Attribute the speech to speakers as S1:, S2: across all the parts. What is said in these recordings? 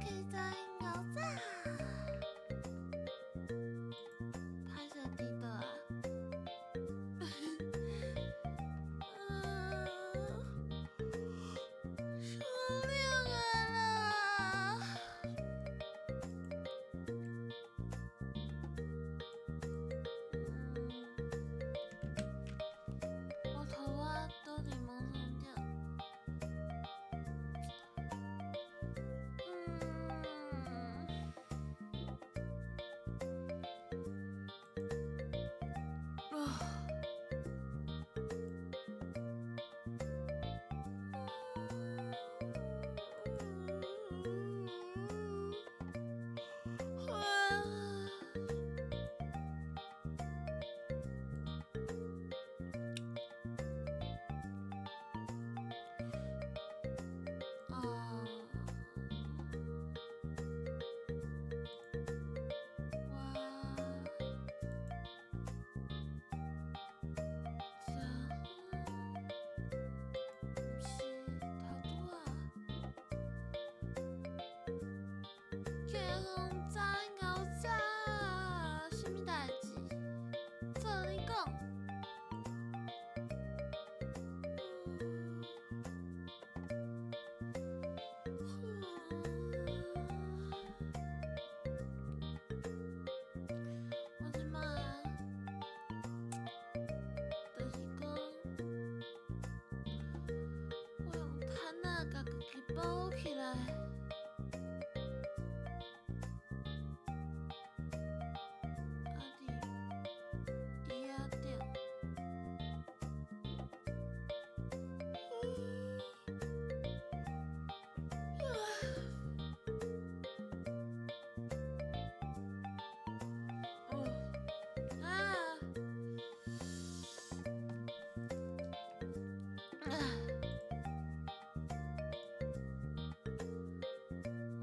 S1: 起床𠢕早。歹勢佇倒啊？傷冷啊啦！我頭拄仔倒佇門窗頂。我。啥物代誌？做你講。我這擺就是講，我用毯仔共家己包起來。啊佇椅仔頂。啊！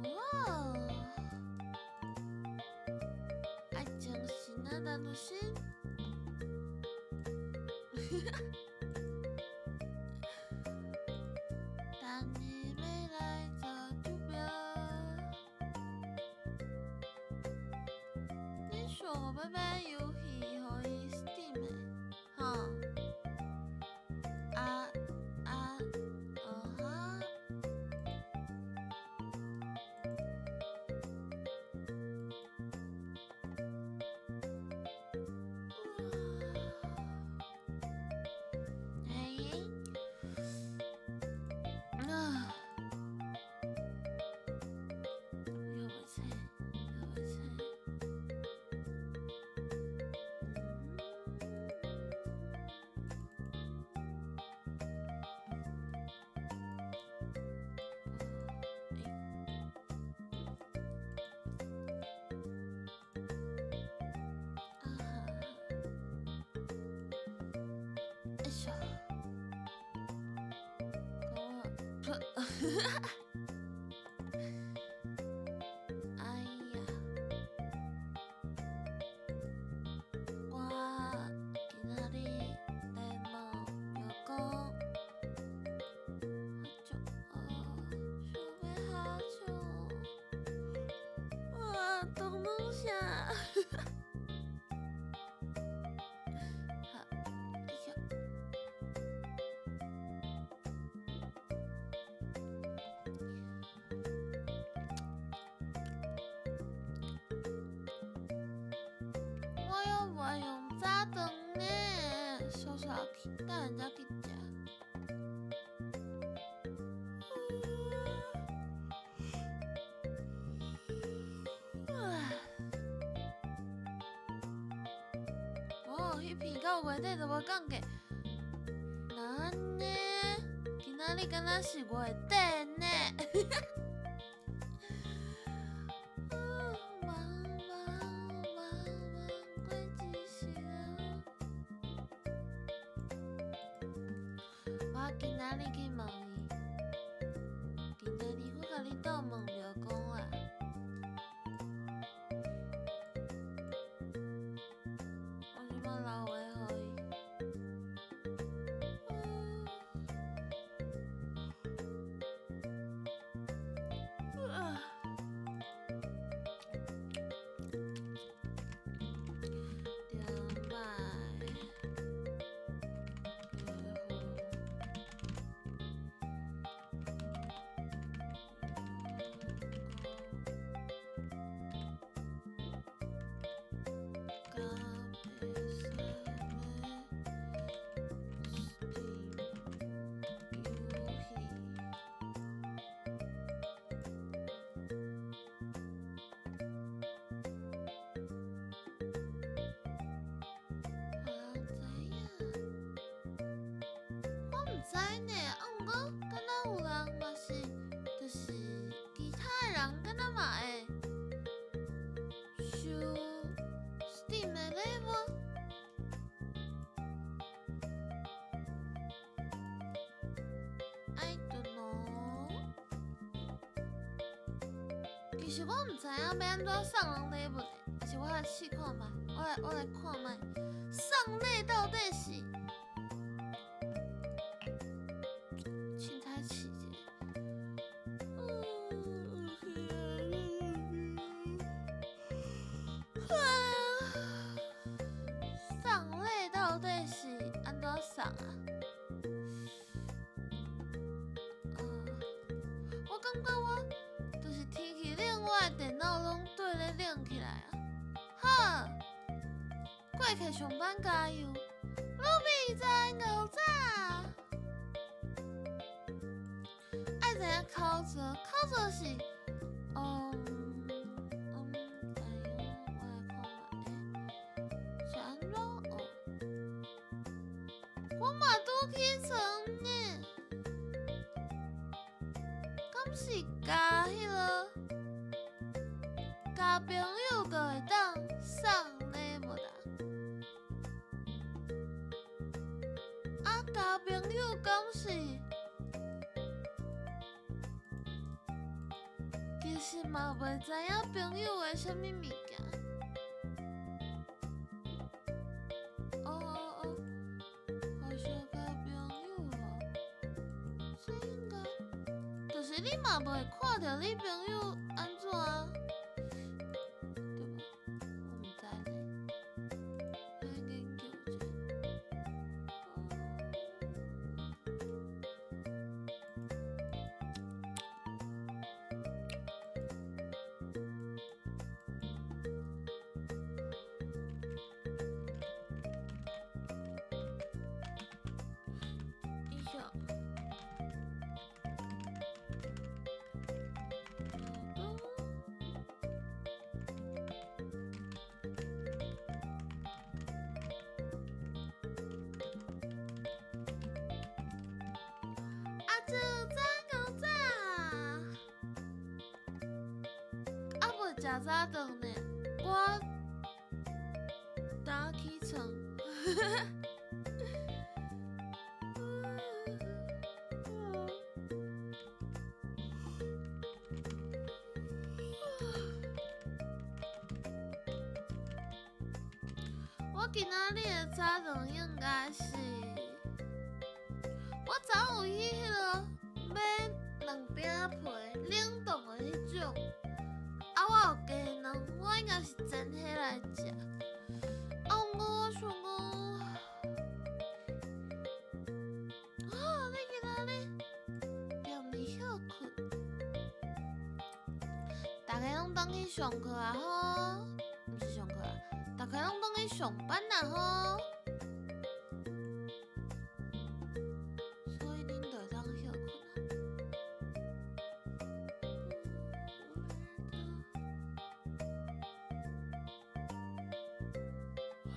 S1: 哦，愛情是哪當就心？等你欲來做酒標。你說欲買遊戲予伊 Steam 的，吼？啊啊，嗯哈。哎，啊，猶未醒，猶未醒。啊哈！哎呦，講我，哎呀，我今仔日來問表哥，好笑啊，想欲哈笑，哇，東東啥？好，哎呦，我猶袂用早頓呢，煞煞去，等下才去食。哦，彼片到月底就無降價，哪按呢？今仔日敢若是月底呢？啊，忙忙忙忙過一世人。我今仔日去問伊，今仔日我共你鬥問廟公啊。我這擺留話予伊。啊。呢，啊，毋過敢若有人嘛是，就是其他的人敢若嘛會收 Steam 的禮物。I don't know。其實我毋知影欲按怎送人禮物呢，抑是我來試看覓，我來看覓，送禮到底是？凊彩試一下。送禮到底是按怎送啊？我感覺我就是天氣冷，我的電腦攏綴咧冷起來啊！好，過客上班加油，魯比早𠢕早。愛知影口座，口座是，哎喲，我來看覓，欸，是按怎哦？我嘛拄起床呢，敢是加彼个加朋友就會當送禮物啊？啊，加朋友敢是？其實嘛袂知影朋友的啥物物件。哦哦哦，好像加朋友哦，這應該就是你嘛袂看著你朋友按怎啊？對無？我毋知呢，來研究一下。以上。阿祖早𠢕早，猶未食早頓呢，我早起床。我今仔日的早頓應該是，我昨有去彼个買兩餅皮冷凍的彼種，啊，我有雞卵，我應該是煎彼來食。啊，毋過我想講，啊，你今仔日踮佇歇睏，逐家攏轉去上課啊吼，毋是上課啊，逐家攏轉去上班啊吼。所以恁就會當歇睏啊。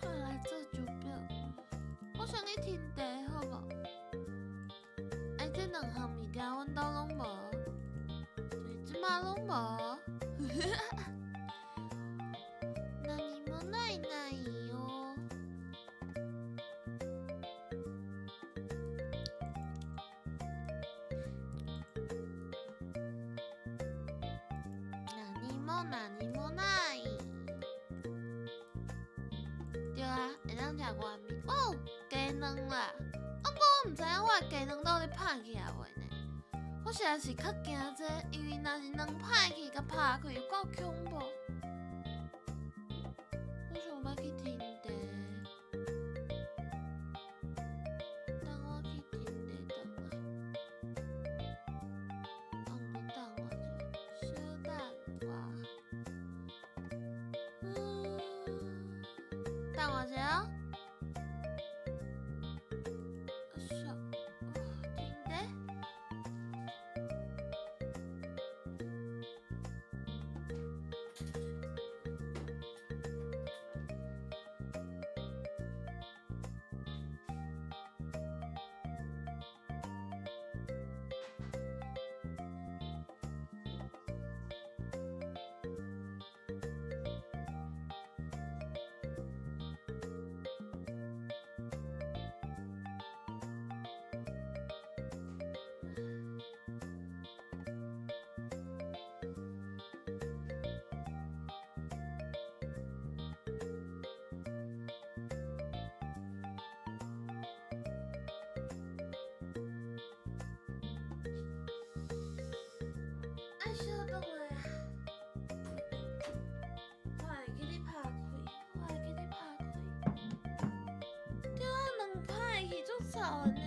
S1: 我來做酒表，我先去停茶好無？哎，這兩項物件阮兜攏無，就是這馬攏無。何もないないよ。何も何もない。對啊，會當食原味。哦，雞卵啦！啊，毋過我毋知影我的雞卵到底拍起來未呢？我實在是較驚這個，因為若是卵歹去，共拍開有夠恐怖。我想欲去停茶，等我去停茶轉來。啊，毋過等我一下，小等我。等我一下哦。啊，停茶。的呢。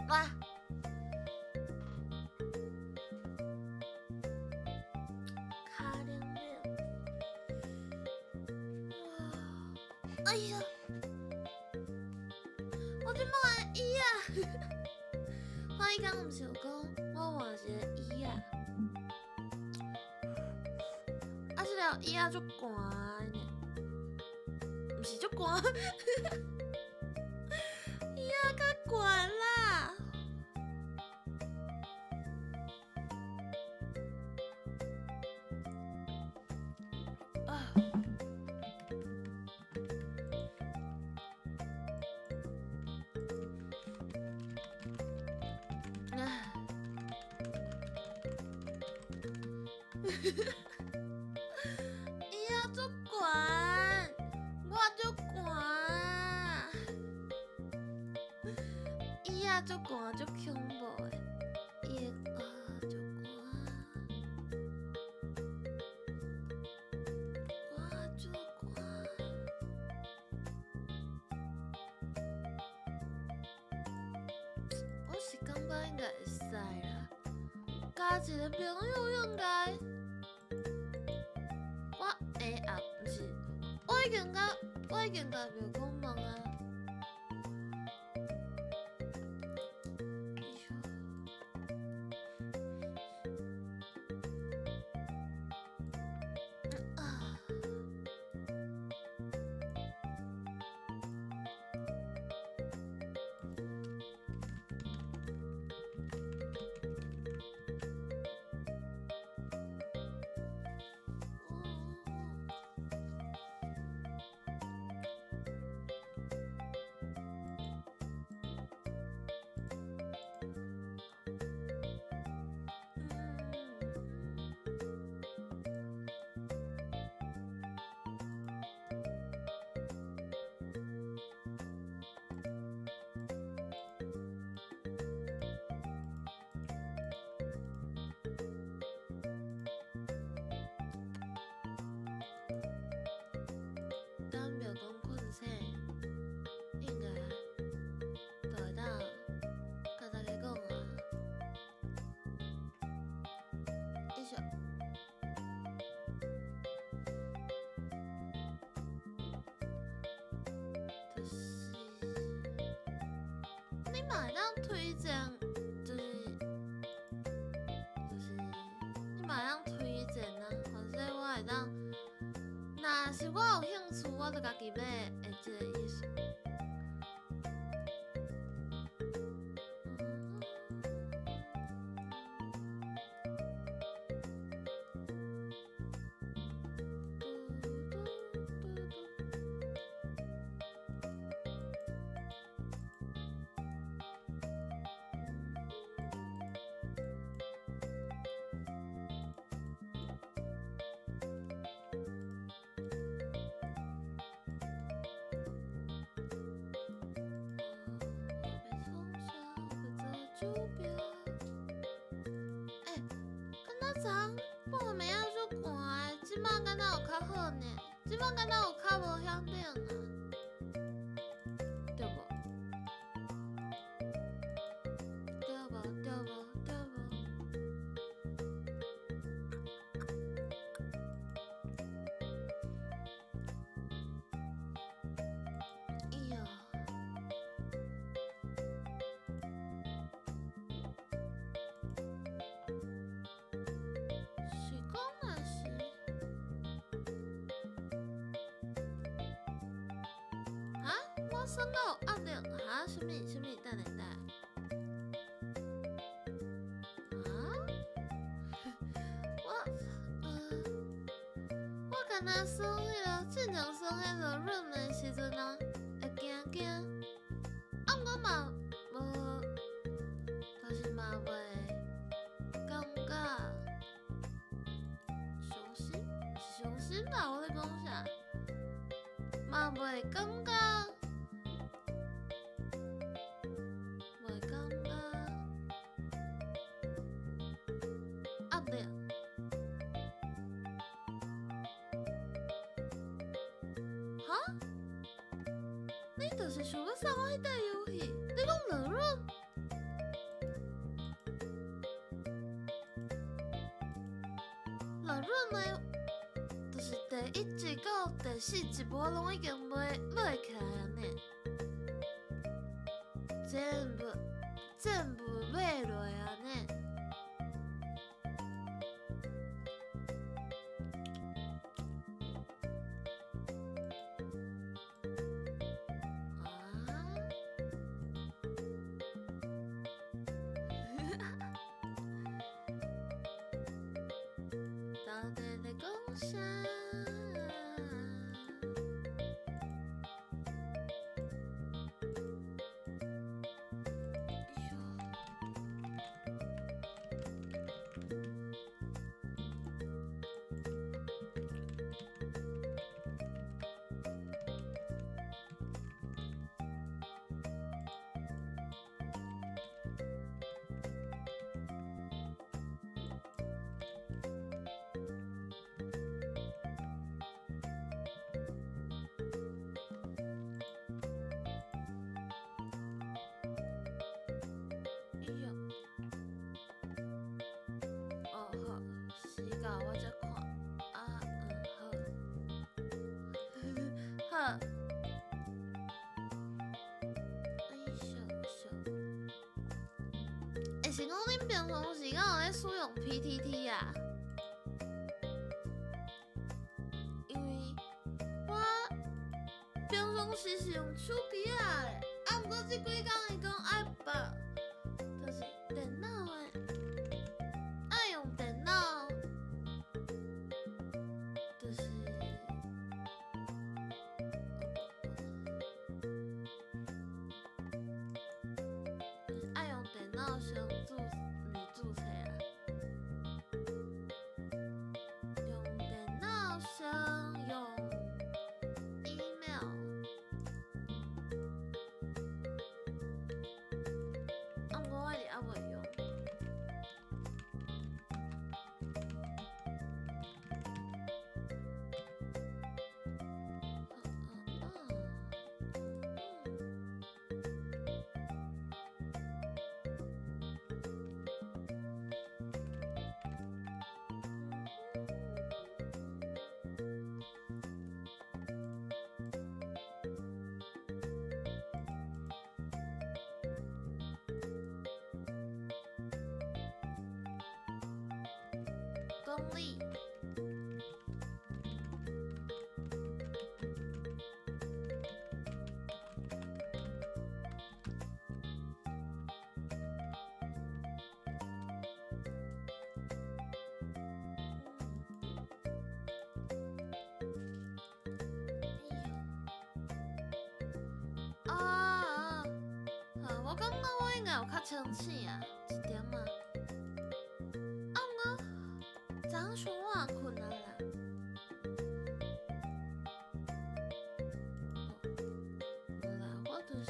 S1: 哇！跤冷冷。哎呀！我這擺的椅仔，我彼工毋是有講我換一个椅仔，啊，這條椅仔足寒的呢，毋是足寒，椅仔較懸啦。啊！椅仔足懸，我足寒。椅仔足寒，足恐怖的，伊會啊足寒，我足寒。我是感覺應該會使啦，加一个朋友應該。我啊，毋是，我已經共廟公問啊。哎喲。啊。等廟公睏醒，應該就會當共大家講啊。以上。就是你嘛會當推薦，就是你嘛會當推薦啊，或者我會當，若是我有興趣，我就家己買的這个意思。我欲創啥？欲做酒標。欸，敢若昨昏半暝仔足寒的，這擺敢若有較好呢？這擺敢若有較無遐冷啊？對無？對無？對無？對無？哎喲！是講若是，啊？我算到有壓力，哈？啥物？啥物？等下等下。啊？我敢若耍彼个，進前耍彼个 room 的時陣啊，會驚驚，啊，毋過嘛無，就是嘛袂感覺傷心，毋是傷心吧？我咧講啥？嘛袂感覺，袂感覺壓力。哈？你就是想欲送我彼塊遊戲，你講樂潤？樂潤的，就是第一集到第四集，我攏已經買買起來啊呢，全部全部買落啊呢。啊！到底咧講啥？哎喲，哦好，時到我才看，啊嗯好，好。哎咻咻，欸，是講恁平常時敢有咧使用 PTT 啊？因為我平常時是用手機仔的，啊，毋過這幾工伊講愛綁，就是電腦的，愛用電腦，就是，就是愛用電腦先註，毋是註冊啦，用電腦先用 email。啊，毋過我一直猶未用。公里。哎喲，啊，好，我感覺我應該有較清醒啊，一點仔。啊，毋過昨昏傷晚睏啊啦。無啦，我就是，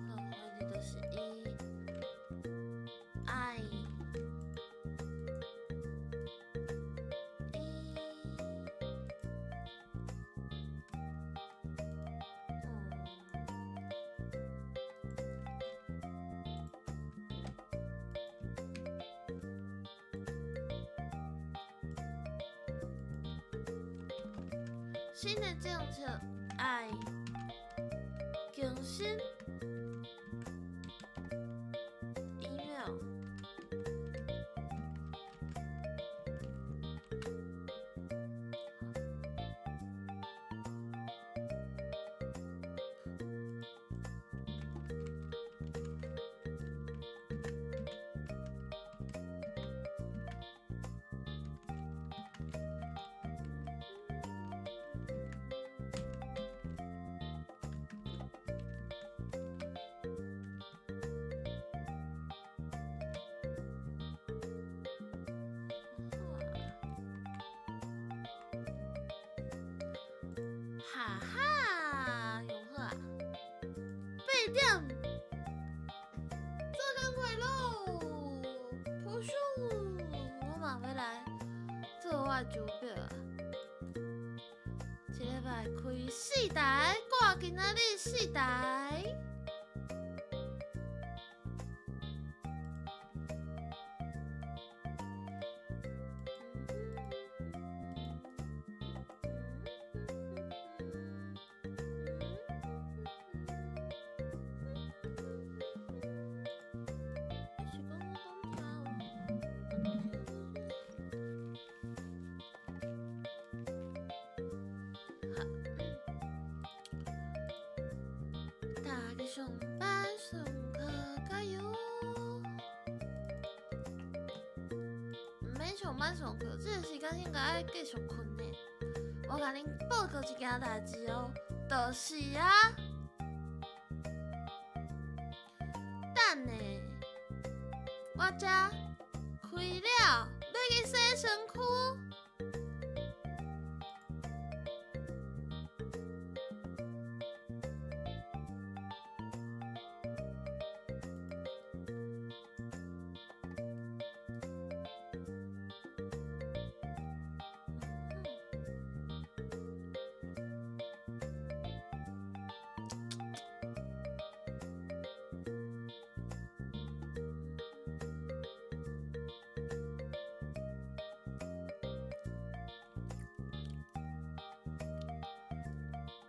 S1: 好，反正就是伊愛伊，新的政策愛更新 email。哈哈，用好啊！8點，做工課囉，噗咻，我嘛欲來做我的手錶啊！一禮拜拜開四台，掛今仔日四台。大家上班上課加油！毋免上班上課，這個時間應該愛繼續睏呢。我共恁報告一件代誌哦，就是啊，等下我遮開了，欲去洗身軀。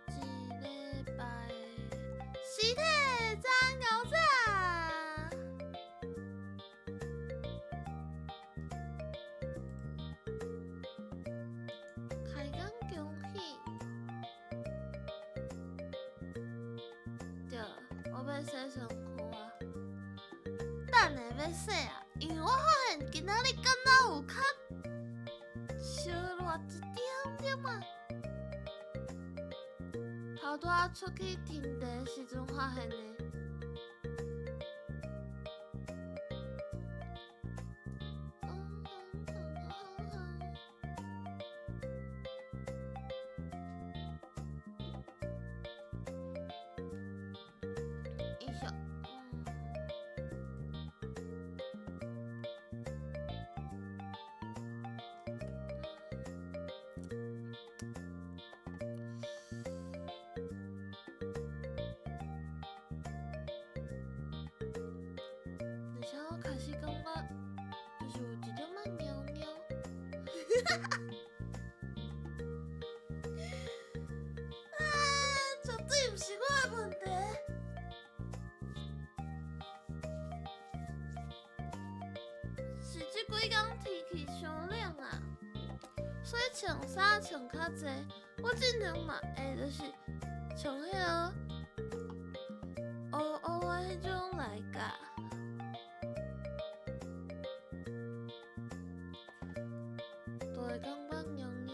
S1: 一禮拜屍體怎熬早？開工恭喜！對，我欲洗身軀啊！等下欲洗啊，因為我發現今仔日敢若有較燒熱一點點啊。頭拄仔出去停茶時陣發現的。而且我開始感覺就是有一點仔貓貓。啊，絕對毋是我的問題。是這幾工天氣傷冷啊，所以穿衫穿較濟。我之前嘛會就是穿彼个烏烏的彼種內甲。就會感覺涼涼。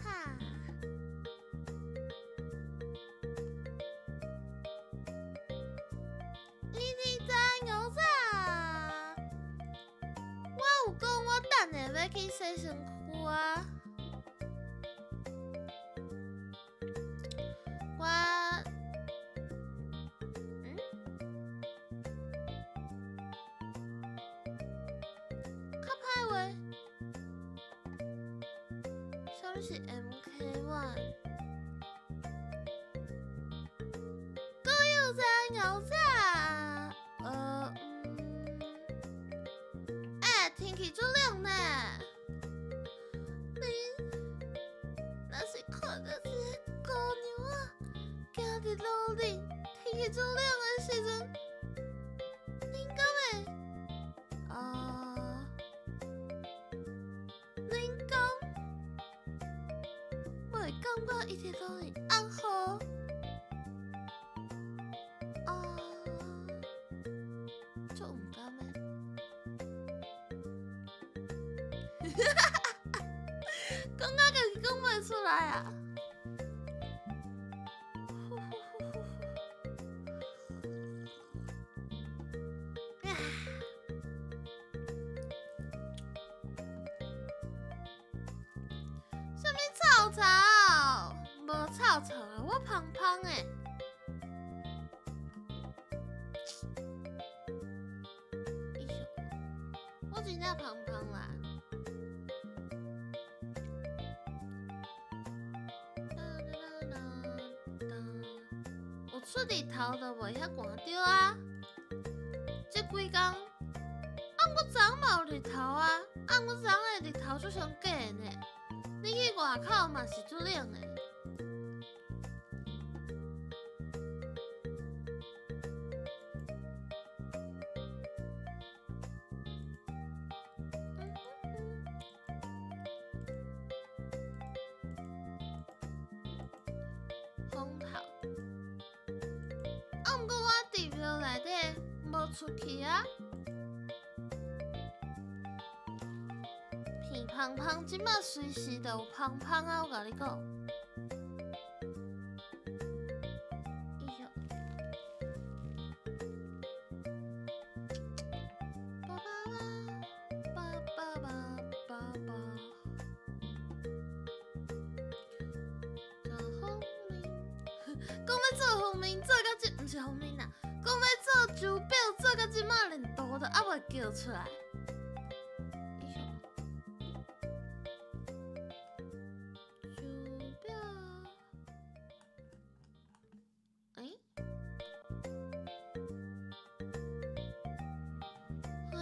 S1: 哈！你知牛仔？我有講我等下欲去洗身軀啊！我，嗯？較歹話，啥物是 MK One？閣有知牛仔？欸，天氣足冷呢。恁若是看著一个姑娘仔行佇路頂，天氣足冷的時陣，恁敢會？啊？恁敢會感覺伊佇路頂按好？啊？足毋甘的。講到家己講袂出來啊！呼呼呼呼呼！啊！啥物臭臭？無臭臭啊，我芳芳的。我真正芳芳啦。有出日头就袂遐寒著啊！這幾工，啊，毋過昨嘛有日頭啊，啊，毋過昨的日頭足像假的呢。你去外口嘛是足冷的。風頭，啊，毋過我佇廟內底無出去啊。鼻芳芳，這馬隨時都有芳芳啊！我共你講。哎喲，叭叭叭叭叭叭叭。做蜂蜜，講欲做蜂蜜，做到這，毋是蜂蜜啦，講欲做手錶，做到這馬連圖都猶未叫出來。手錶，欸？喂？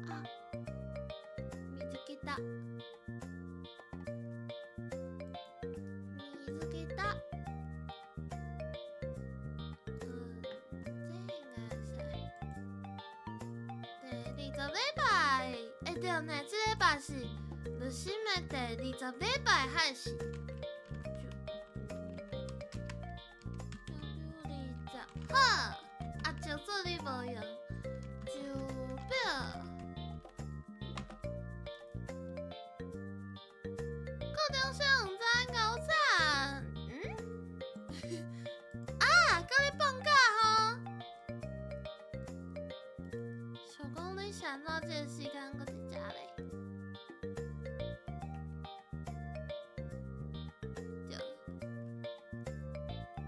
S1: 啊，見つけた。見つけた。嗯，這應該是第二十禮拜，欸對呢，這禮拜是日新的第二十禮拜開始。20，好，啊，就做你無用，手錶。高中生毋知𠢕早，嗯？啊，佮你放假吼？想講你是按怎這個時間閣佇遮咧？對。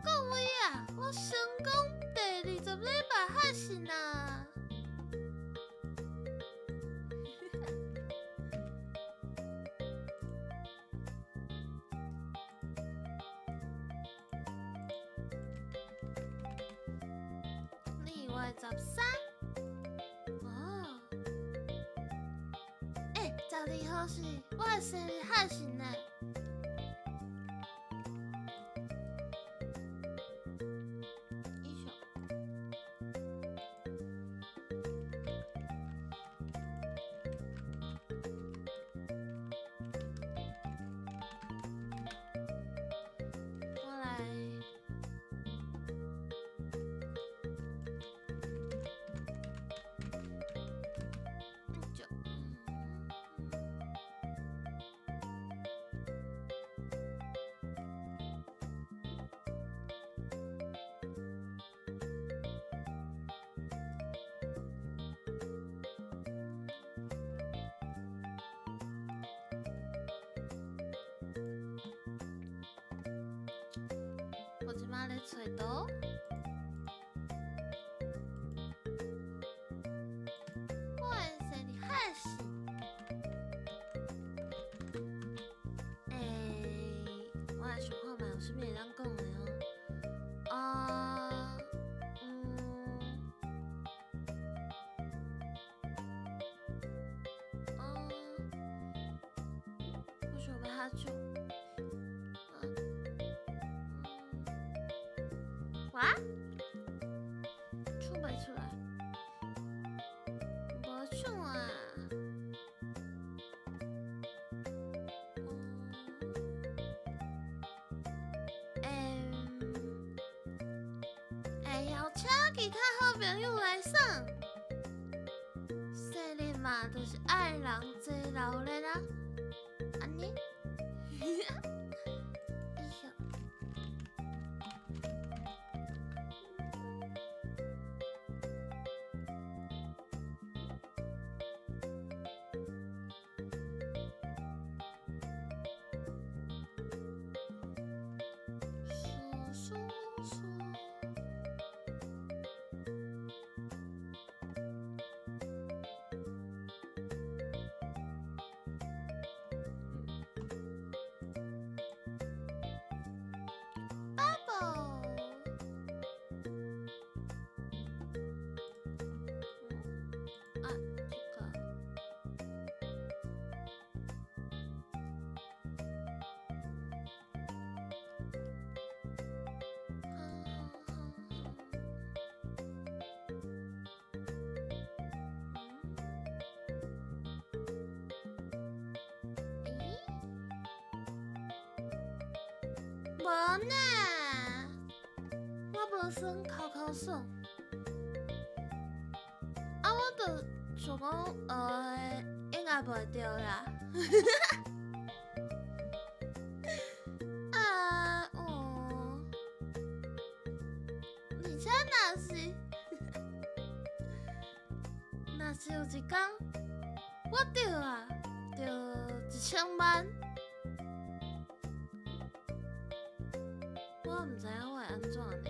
S1: 各位啊，我成功第二十禮拜開始啦！2月13，哦，欸，12號是我的生日賀生呢。以上。我來。就，我這馬咧揣圖。我的生日賀生。欸，我來想看覓有啥物會當講的哦。啊，嗯，我想欲較少。哇？唱袂出來？無唱啊。嗯，會邀請其他好朋友來耍。生日嘛，就是愛人齊鬧熱啊，按呢？以上。數數數。無呢，我無耍哭哭爽。啊，我就想講，應該袂著啦。啊，哦，而且若是有一工，我著啊，著1000萬，我毋知影我會按怎呢？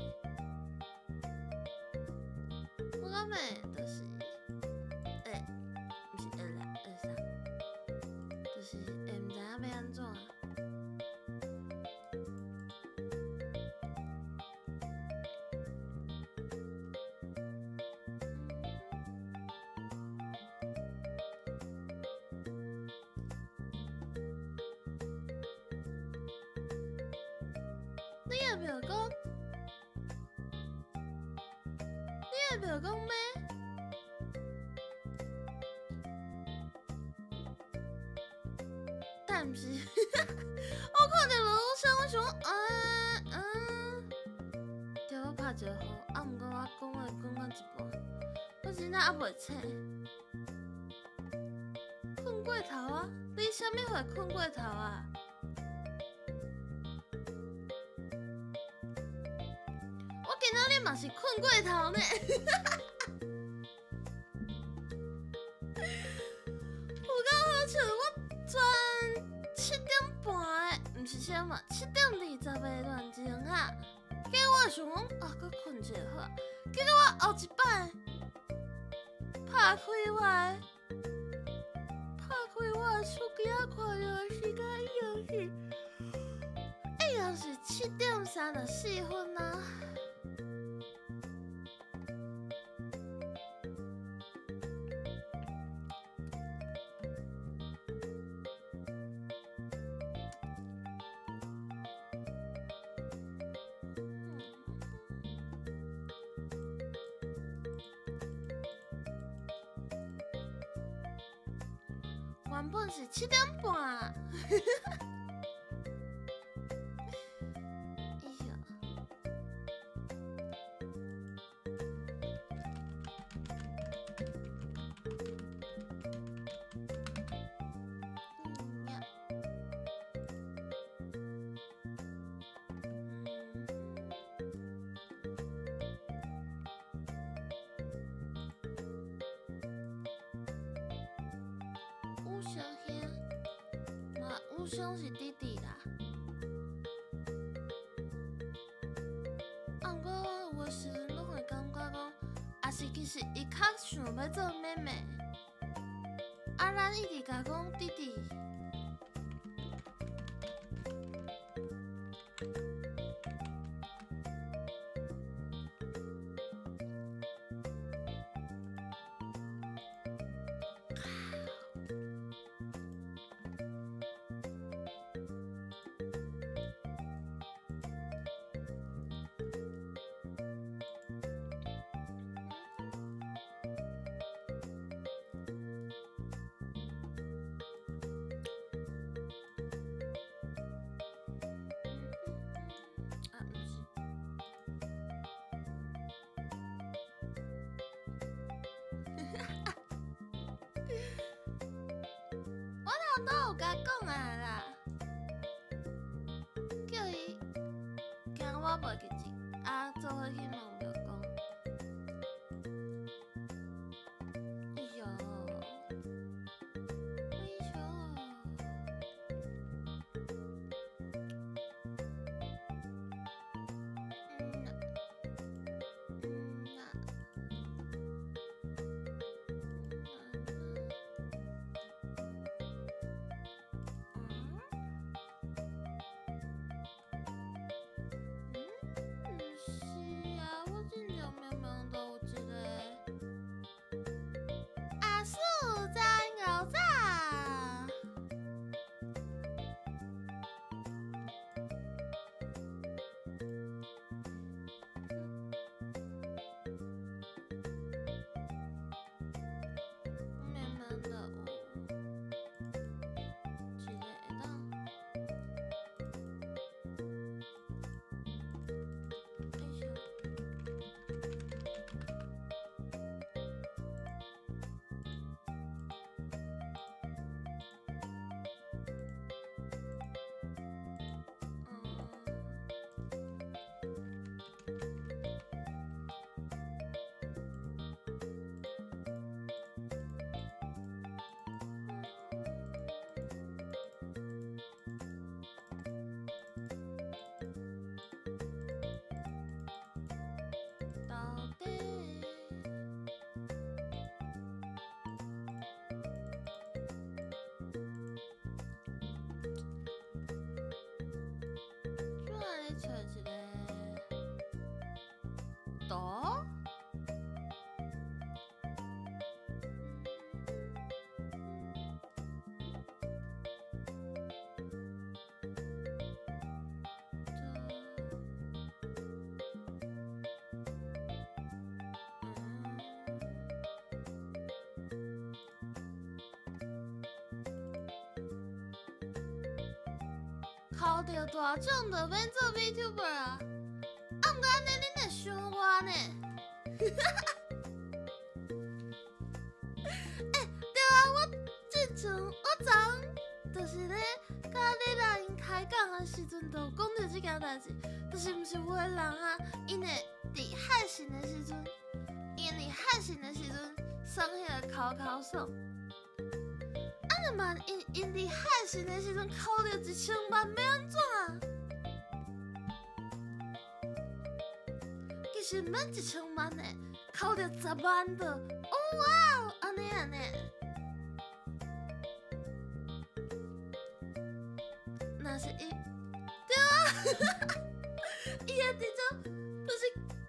S1: 我感覺就是，毋是會啦，會啥？就是會毋知影欲按怎。你會袂講？你會袂講咩？但毋是，我看著盧生，我想講，對，我拍一個呼，啊，毋過我講話講到一半，我真正猶袂醒，睏過頭啊！你啥物會睏過頭啊？我今仔日嘛是睏過頭呢。有夠好笑，我全7點半的，毋是啥嘛，7點20的戀情啊。結果我想講啊，閣睏一下好啊。結果我後一擺拍開我的手機仔，看著的時間已經是7點34分啊。原本是7點半。哎呀！嗯呀。有相兄，嘛有相是弟弟啦。啊，毋過我有的時陣攏會感覺講，抑是其實伊較想欲做妹妹，啊，咱一直共講弟弟。啊，毋是。我頭拄有共講啊啦，叫伊驚我袂記得，啊，做伙去問廟公。哎喲，哎喲，嗯啊，嗯啊，嗯，毋是啊，剾著大獎就免做 VTuber 啊！啊，毋過按呢恁會傷我呢？欸，對啊，我之前我昨昏就是咧，佮你人𪜶開講的時陣，就有講著這件代誌，就是毋是有的人啊，𪜶會佇漢神的時陣，𪜶佇漢神的時陣耍彼个扣扣爽。啊，若萬一𪜶佇漢神的時陣剾著一千萬，欲按怎啊？其實毋免一千萬呢，剾著10萬就，哦哇，按呢按呢。若是伊，對啊，伊會直接就是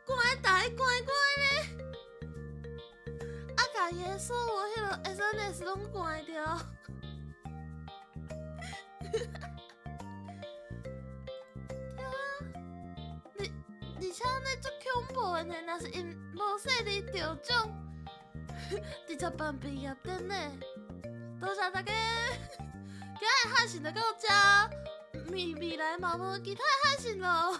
S1: 關台關關咧，啊，共伊的所有彼个 SNS 攏關掉。對啊，而而且按呢足恐怖的呢，若是𪜶無細膩著獎，直接辦畢業典禮。多謝大家，今仔日漢神就到這，未未來嘛無其他漢神咯。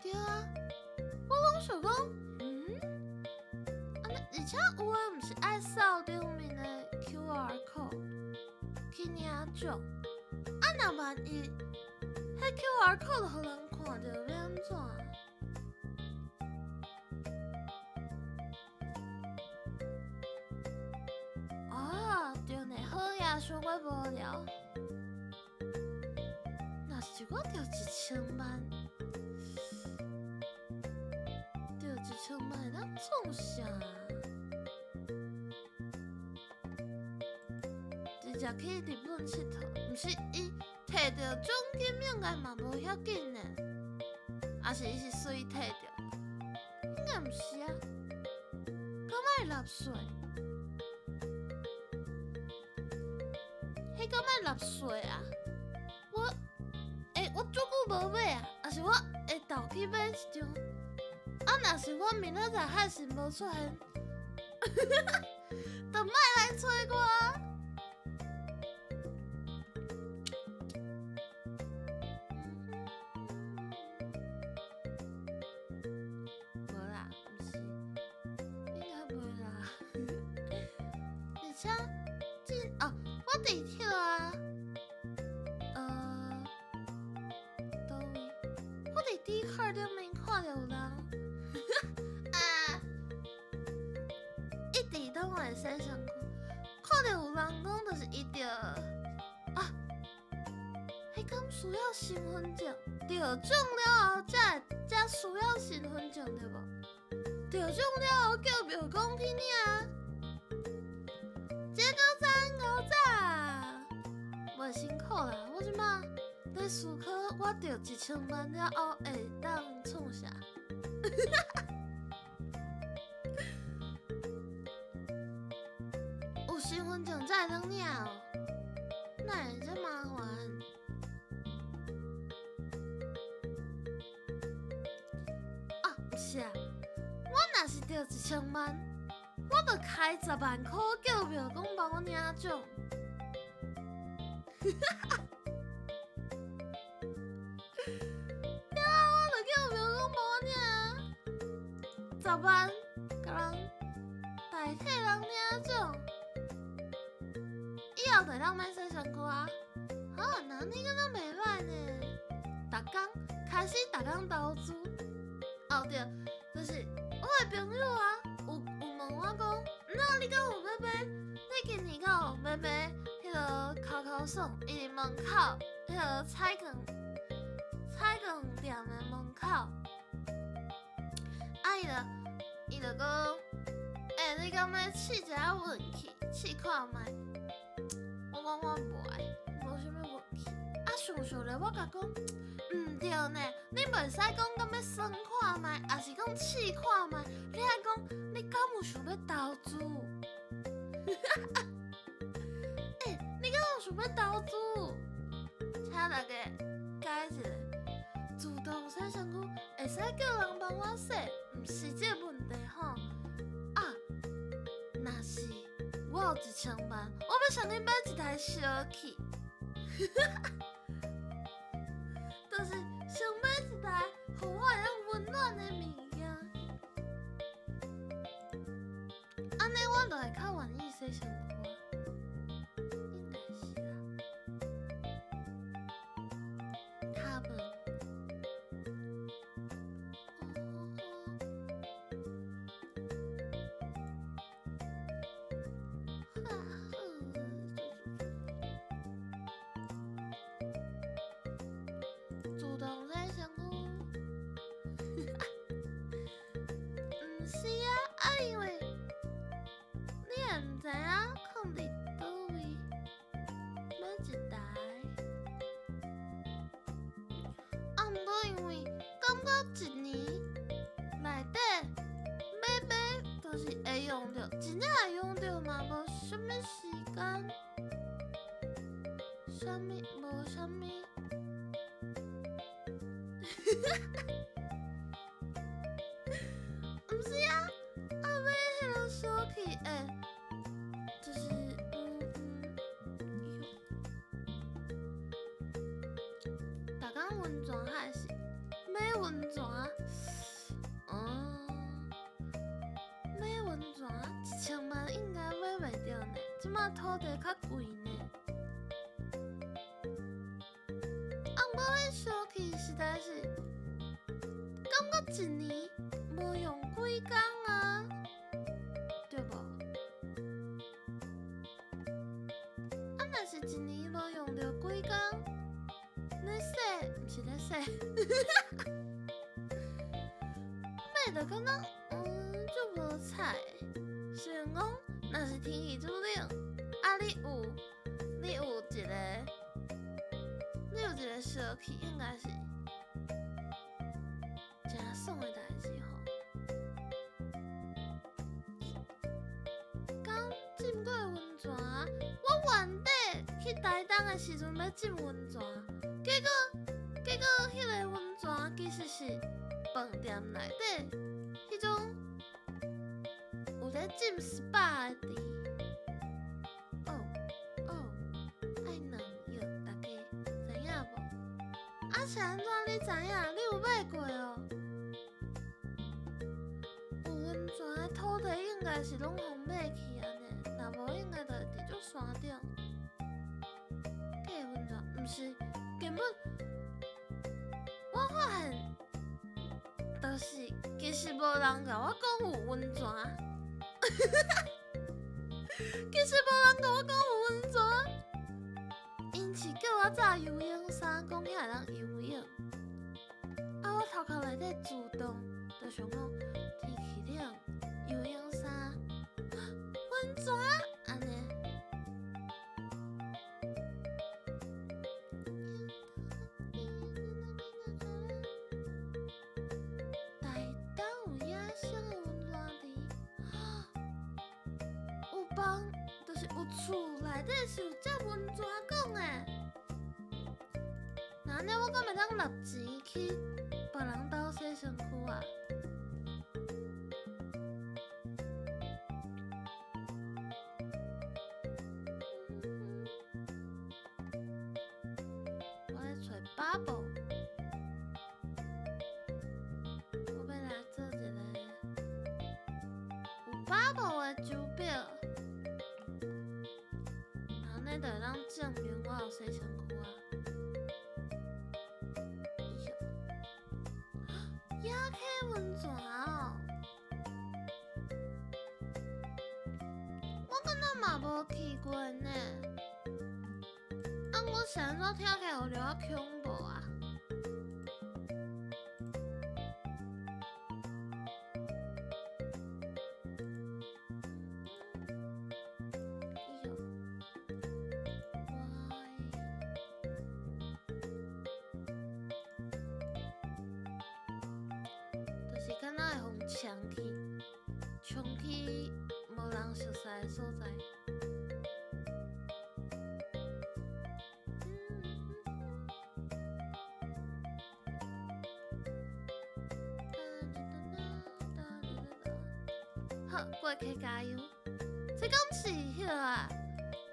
S1: 對啊，我攏想講，嗯，按呢，而且有的毋是愛掃頂面的 QR code 去領獎，啊，若萬一，彼 QR code 予人看著，欲按怎？啊，對呢，好呀，傷過無聊。若是我著一千萬，著一千萬會當創啥？直接去日本𨑨迌，毋是伊摕著獎金應該嘛無遐緊呢，抑是伊是隨摕著？應該毋是啊，敢愛納稅？彼敢愛納稅啊？我欸，我足久無買啊，抑是我會投去買一張？啊，若是我明仔載還是無出現，就莫來揣我。無啦，毋是，應該袂啦。而且，這哦，我佇彼个啊，佗位？我佇 Dcard 頂面看著有人，啊，一直攏會洗身軀，看著有人講，就是伊著啊，彼敢需要身份證？著獎了後才會才需要身份證對無？著獎了後叫廟公去領。這閣早閣早，袂辛苦啦。我這馬咧思考，我著一千萬了後會當創啥？有身份證才會當領哦，哪會這麻煩？啊，毋是啊，我若是著一千萬，我就開十萬箍叫廟公幫我領獎。對啊，我就叫廟公幫我領十萬，共人代替人領獎，以後就會當免洗身軀啊！啊，那你敢若袂歹呢？逐工開始逐工投資，哦對，就是我的朋友啊，有有問我講，那你敢有欲買？你今年敢有欲買彼个扣扣爽？伊佇門口，彼个彩券彩券店的門口，啊伊就伊就講，欸，你敢欲試一下運氣，試看覓？我講我無愛，無啥物運氣。啊，想想咧，我共講，毋對呢，你袂使講敢欲耍看覓，抑是講試看覓，你愛講你敢有想欲投資？欸，你敢有想欲投資？請大家改一下，自動洗身軀會使叫人幫我洗，毋是這個問題吼。啊，若是我有1000萬，我欲送你買一台小氣，就是想買一台，予我會當溫暖的物件。按呢，我就會較願意洗身軀啊，應該是啦。他們。自動洗身軀，毋是啊，啊因為你也毋知影囥佇佗位買一台，啊毋過因為感覺一年內底買買就是會用著，真正會用著嘛無啥物時間，啥物無啥物。毋是啊，啊買彼个小氣的，就是逐工溫泉還是買溫泉？買溫泉1000萬應該買袂著呢，這馬土地較貴呢。啊，毋過彼小氣實在是，感覺一年無用幾工啊，對無？啊，若是一年無用著幾工，咧洗，毋是咧洗，買就感覺足無彩的。雖然講，若是天氣足冷，啊，你有一個小氣，應該是誠爽的代誌吼。剛浸過溫泉，我原底去台東的時陣欲浸溫泉，結果彼個溫泉其實是飯店內底彼種有咧浸 SPA 的池。哦哦，愛兩藥，大家知影無？啊是按怎你知影？你有買過哦？有溫泉的土地應該是攏予買去啊呢，若無應該就會佇足山頂。假溫泉毋是，根本我發現，就是其實無人共我講有溫泉，其實無人共我講有溫泉，𪜶是叫我紮游泳衫，講遐會當游泳。啊，我頭殼內底自動就想講天氣冷，游泳衫，溫泉按呢。台東有野生的溫泉池，有房，就是有厝內底是有這溫泉講的。那按呢，我敢會當納錢去別人兜洗身軀啊？我咧揣 bubble，我欲來做一个有 bubble 的手錶，按呢就會當證明我有洗身軀啊。野溪溫泉哦，我敢若嘛無去過呢。啊，我是按怎聽起來有著較恐怖啊？就是敢若會予衝去，衝去無人熟似的所在。好，過溪加油！這敢是彼個啊？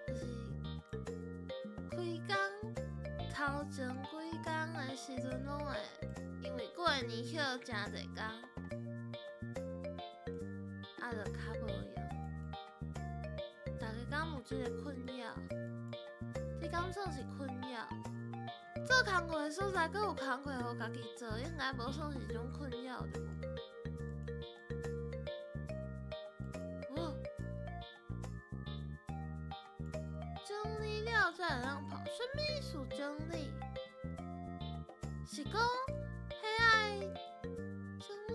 S1: 就是開工頭前幾工的時陣攏會，因為過年歇誠濟工，啊，就較無閒。大家敢有這个困擾？這敢算是困擾？做工課的所在，閣有工課予家己做，應該無算是一種困擾對無？哦，整理了才會當跑，啥物意思整理？是講彼愛整理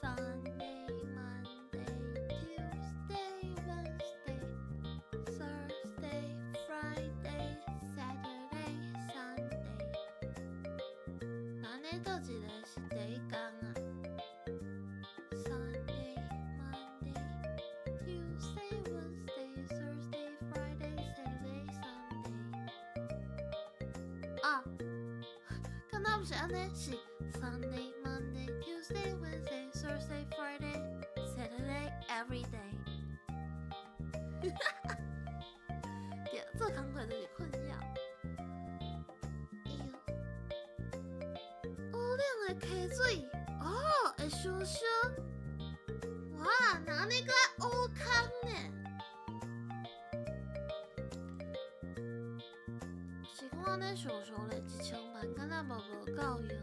S1: ？Sunday, Monday, Tuesday, Wednesday, Thursday, Friday, Saturday, Sunday。那按呢佗一个是第一工啊？Sunday, Monday, Tuesday, Wednesday, Thursday, Friday, Saturday, Sunday。啊，敢若毋是按呢？是 Sunday, Monday, Tuesday, Wednesday, Thursday, Friday, Saturday, every day。對，做工課就是困擾。哎喲，烏冷的溪水，哦，會燒燒。哇，那按呢閣愛烏空呢？是講按呢想想咧，1000萬敢若嘛無夠用呢。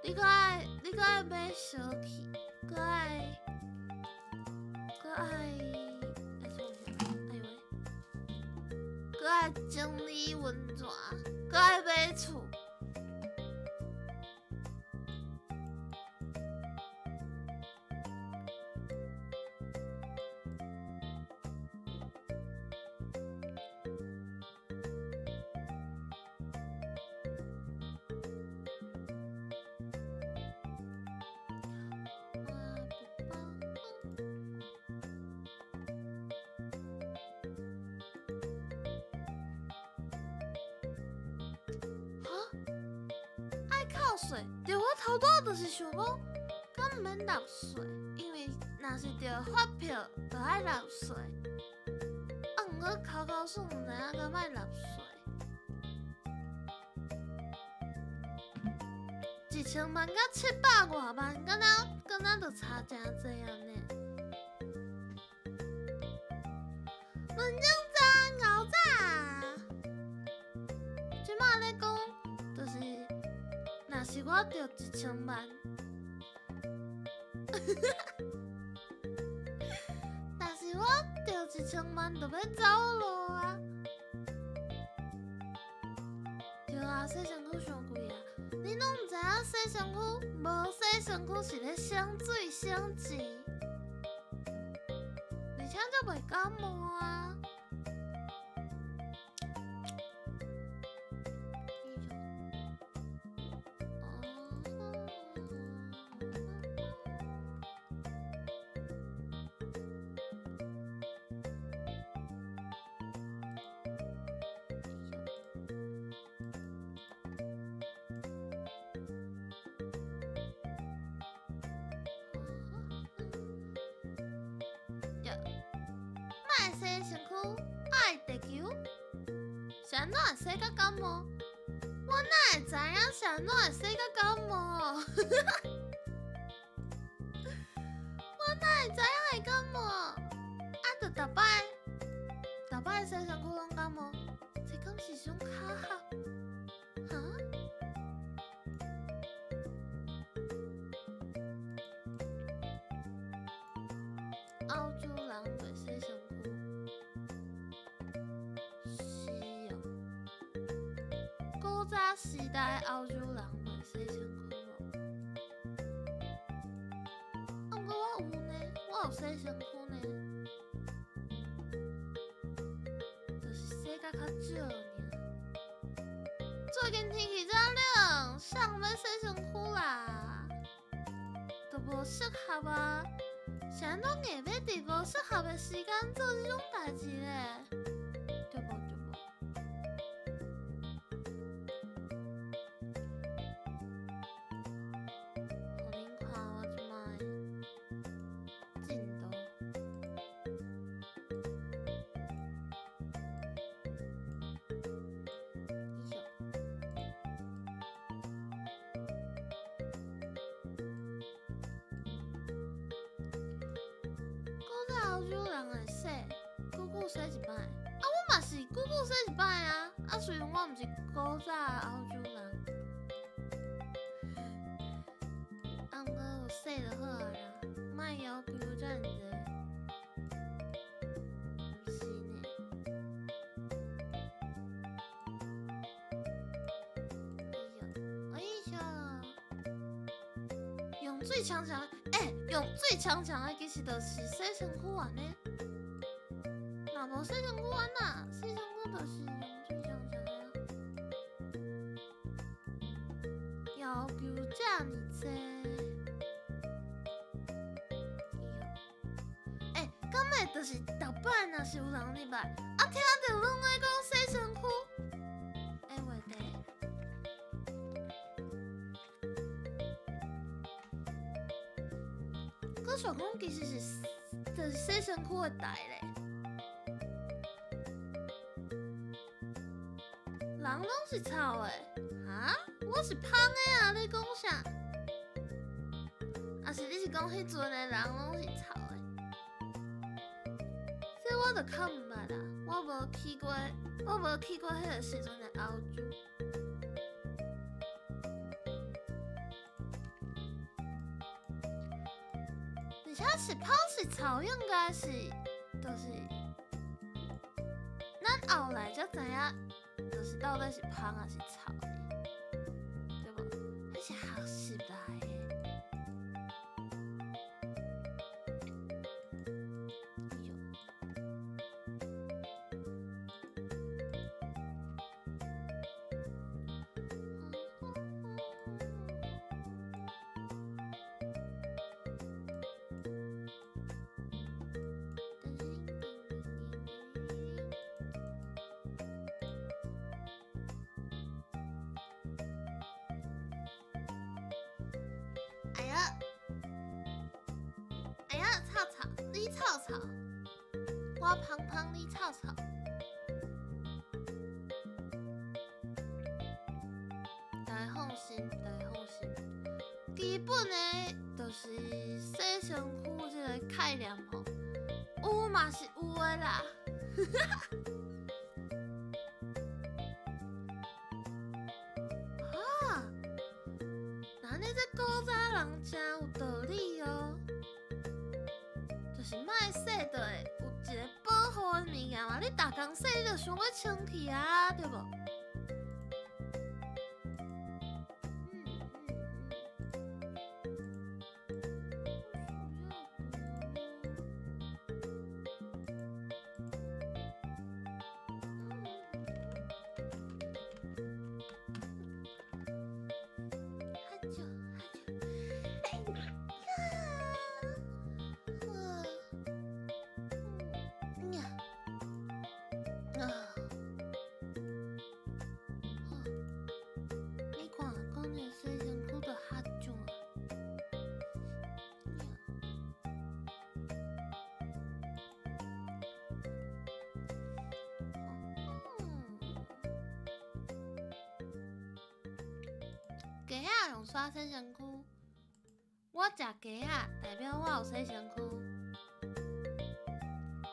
S1: 你閣愛買燒器，閣愛，愛創啥？哎呦喂，閣愛整理溫泉，閣愛買厝。哈？愛扣稅？對，我頭拄仔就是想講，敢毋免納稅？因為若是著發票，就愛納稅。啊，毋過扣扣稅，毋知影敢愛納稅。1000萬佮700外萬，敢若就差誠濟按呢？文章早，牛早。這擺咧講，就是若是我著一千萬，若是我著一千萬，就欲走路啊！對啊，洗身軀傷貴啊！你攏毋知影洗身軀，無洗身軀是咧省水省錢，而且才袂感冒啊！對，莫洗身軀，愛地球，是按怎會洗甲感冒？我哪會知影是按怎會洗甲感冒？我哪會知影會感冒？啊，就逐擺，逐擺洗身軀攏感冒，這敢是一種巧合？哈？澳洲人袂洗身軀，是哦。古早洗時代歐洲人袂洗身軀無？啊，毋過我有呢，我有洗身軀呢，就是洗甲較少爾。最近天氣遮冷，誰欲洗身軀啦？都無適合啊！是按怎硬欲佇無適合的時間做這種代誌咧？對無對無？予恁看我這擺進度。古早歐洲人會洗，久久洗一擺。啊，我嘛是久久洗一擺啊。啊，雖然我毋是古早的歐洲人，啊，毋過有洗就好啊啦，莫要求遮爾濟。毋是呢。哎呦，哎呦，用水沖沖，欸，用水沖沖的其實就是洗身軀按呢。若無洗身軀按哪？洗身軀就是用水沖沖的啊。要求遮爾濟。哎呦，欸，敢會就是逐擺若是有人入來，啊，聽著攏咧講洗身軀，的話題。閣想講其實是就是洗身軀的代咧。人攏是臭的，哈？我是芳的啊！你講啥？啊是你是講彼陣的人攏是臭的？這我就較毋捌啦，我無去過，我無去過彼個時陣的歐洲。而且是芳是臭，應該是，就是咱後來才知影，就是到底是芳還是臭的，對無？彼是學習來的。哎喲！哎呀，哎呀，臭臭，你臭臭，我芳芳，你臭臭。大家放心，大家放心。基本的，就是洗身軀這個概念吼，有嘛是有的啦。啊，那你這古早人真有道理哦，就是莫洗就會有一個保護的物件嘛，你逐工洗你就傷過清氣啊，對無？你看，講這洗身軀就較重啊。雞仔用刷洗身軀，我食雞仔代表我有洗身軀。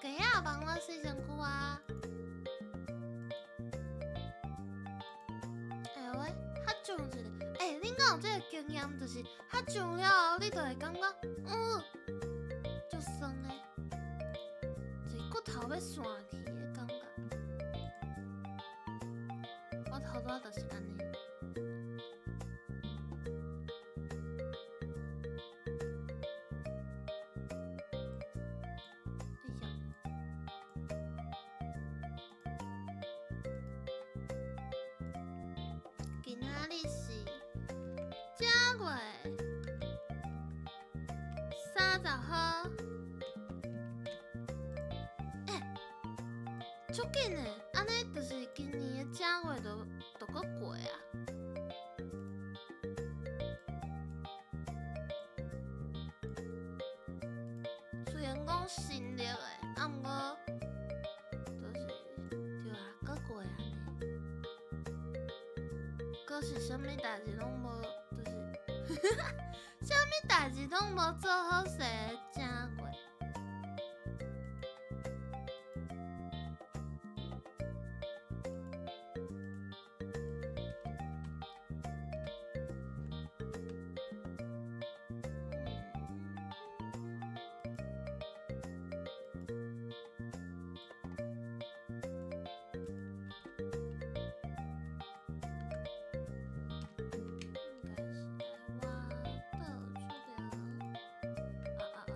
S1: 雞仔幫我洗身軀啊！哎呦喂，較上一個，欸，恁敢有這個經驗？就是較上了後，你就會感覺，足酸的，就是骨頭欲散去的感覺。我頭拄仔就是按呢。日是正月30号。欸，足緊的，按呢就是今年的正月就閣過啊。雖然講新曆的，啊，毋過就是對啊，閣過按呢。閣是啥物代誌攏無，就是啥物代誌攏無做好勢的正月。應該是愛我倒出了，啊啊啊！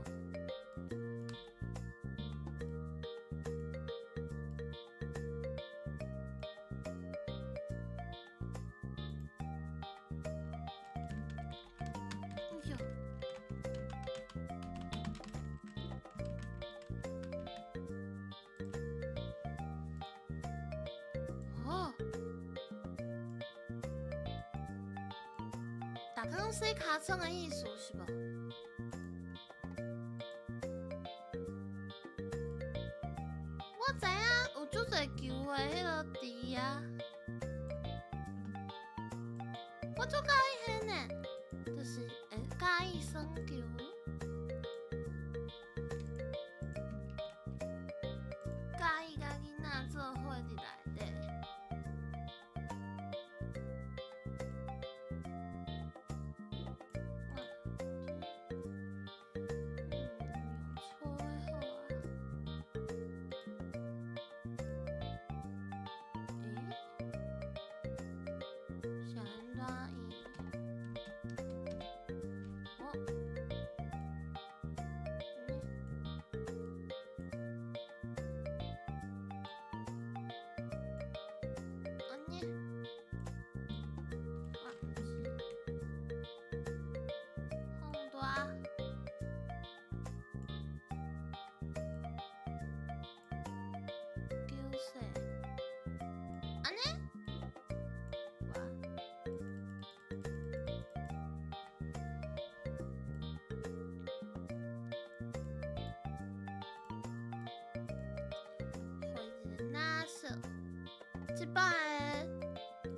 S1: 哎喲！哦，逐工洗尻川的意思是無？我知影有足濟球的彼个池啊，我足佮意彼呢，就是會佮意耍球。佮意佮囡仔做伙佇內底。哇，用搓的好啊。欸？是按怎伊？哦，按呢？按呢？啊，毋是，放大。球細，按呢？哇！予伊一個藍色。這擺的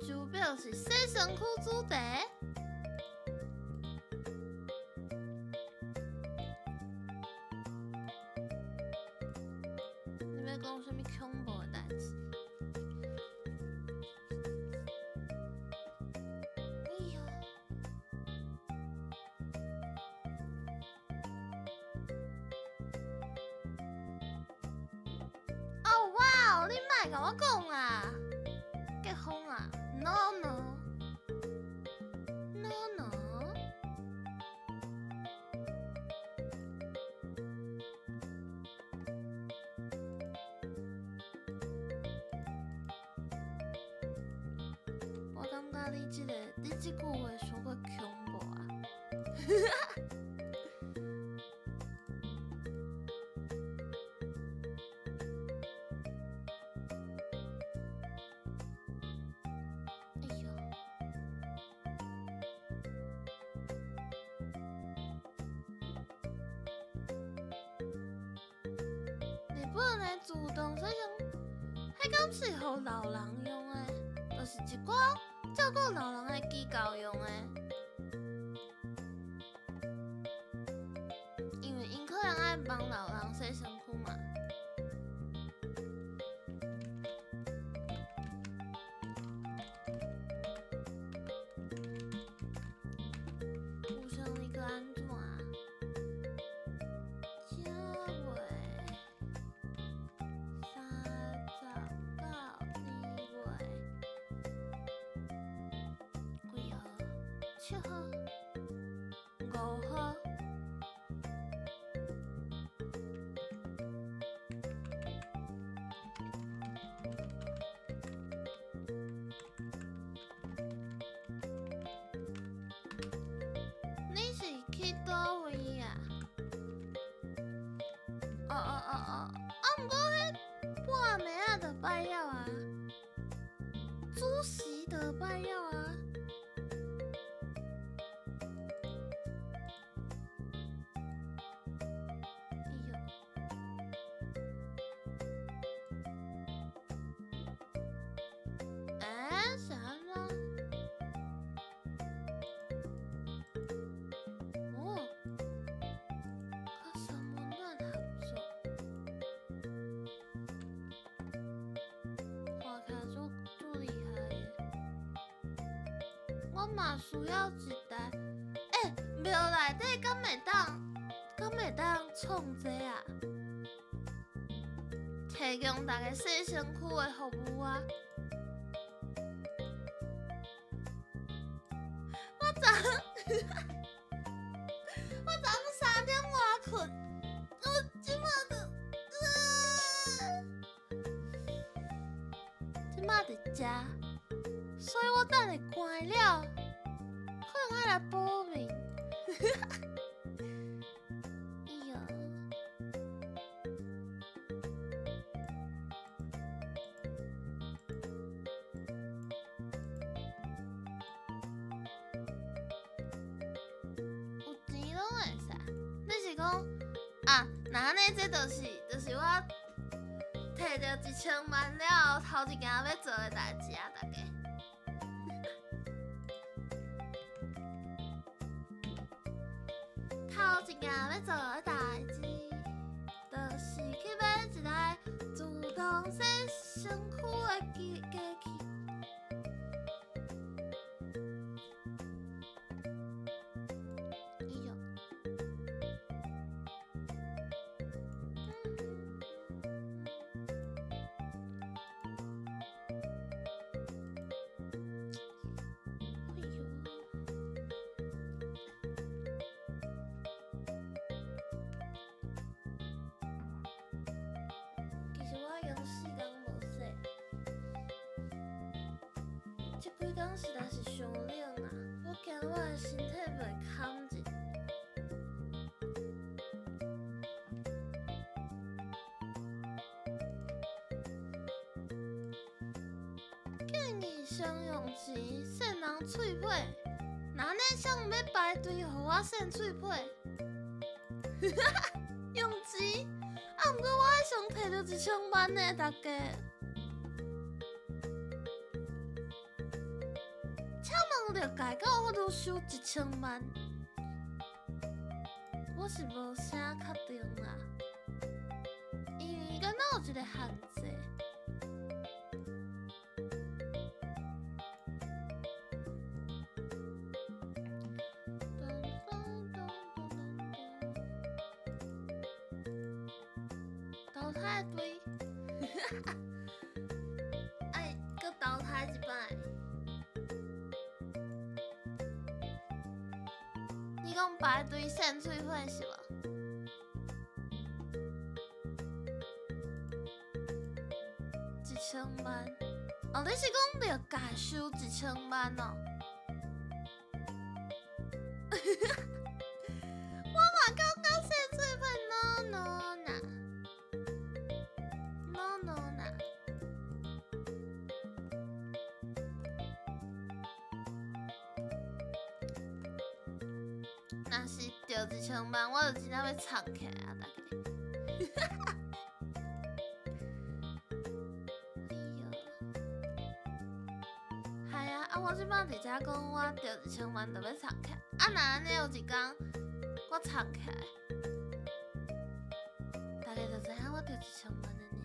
S1: 手錶是洗身軀主題。你欲講啥物恐怖的代誌？哎喲！哦哇！你莫共我講啊！結婚啊？No no no no！我感覺你這句話傷過恐怖啊！哎喲！日本的自動洗身，彼敢是予老人用的？就是一寡照顧老人的機構用的。因為𪜶可能愛幫老人洗身軀嘛。有啥你閣按怎？正月30到二月幾號？7號、5號。哦哦哦，啊，毋過彼半暝仔就拜了啊，主席就拜了啊。哎喲，欸，是按怎？哦，佮三溫暖合作，看起來足足厲害的。我嘛需要一台，欸，廟內底敢會當創這啊？提供大家洗身軀的服務啊！我昨3點外睏，我這馬就，這馬佇遮，所以我等下關了，可能愛來報名。哎喲，有錢攏會使。你是講啊？若按呢，這就是我提著一千萬了後，頭一件欲做的代誌啊！大家。頭一件欲做的代誌，就是去買一台自動洗身軀的機器。哎喲，哎喲，其實我已經4工無洗，這幾工實在是傷冷啊！我驚我的身體袂堪熱。建議先用錢洗人喙皮，若按呢，啥人欲排隊予我洗喙皮？用錢？啊，毋過我愛先提著一千萬呢，大家。請問六屆敢有法度收一千萬？我是無啥確定啦，因為敢若有一個限制。投胎對，愛閣投胎一擺。你講排隊洗喙皮是無？一千萬？哦，你是講六屆收一千萬哦？我嘛感覺洗喙皮 no no 啦，no no 啦。若是著一千萬，我就真正欲藏起來啊！大家。哎喲，係啊！啊，我這擺佇遮講，我著一千萬就欲藏起來。啊，若按呢有一工我藏起來，大家就知影我著一千萬了呢。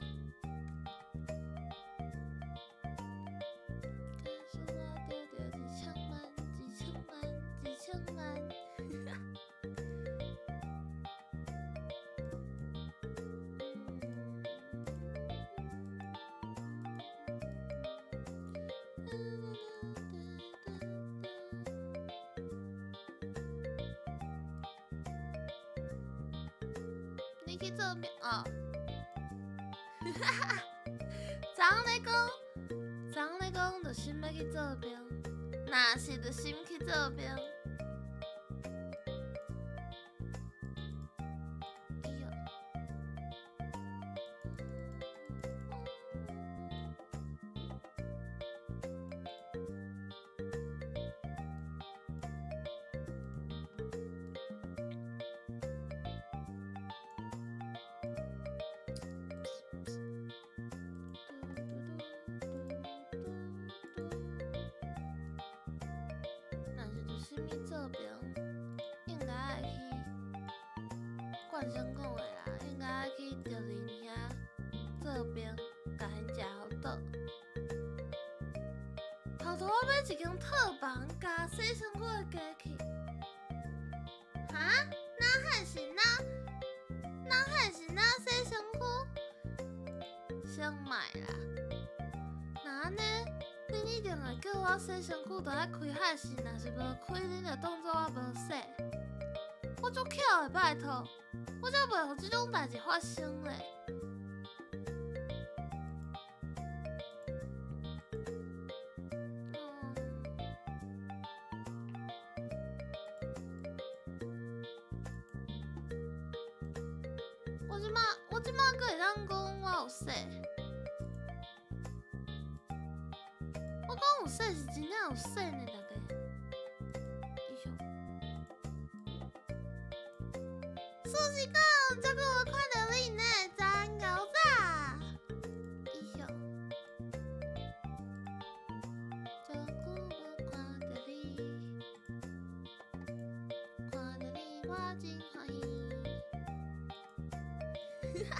S1: 假使我著著一千萬，一千萬，一千萬。你去做咩？哦，昨昏咧講，昨昏咧講，就心欲去做兵，若是就心去做兵。哎喲，物做兵，應該愛去冠生講的啦，應該愛去竹林遐做兵，共𪜶食予倒。頭拄我買一間套房加洗身軀的機器。哈？哪還是哪？哪還是哪洗身軀？先賣啦。若按呢，恁一定會叫我洗身軀，就愛開海線，若是無開，恁就當做我無洗。我足巧的，拜託，我才袂予這種代誌發生咧。我這馬，我這馬閣會當講我有洗。我講有洗是真正有洗呢，大家。事實講，這久無看著你呢，真𠢕早。哎喲，這久無看著你，看著你我真歡喜。哈哈，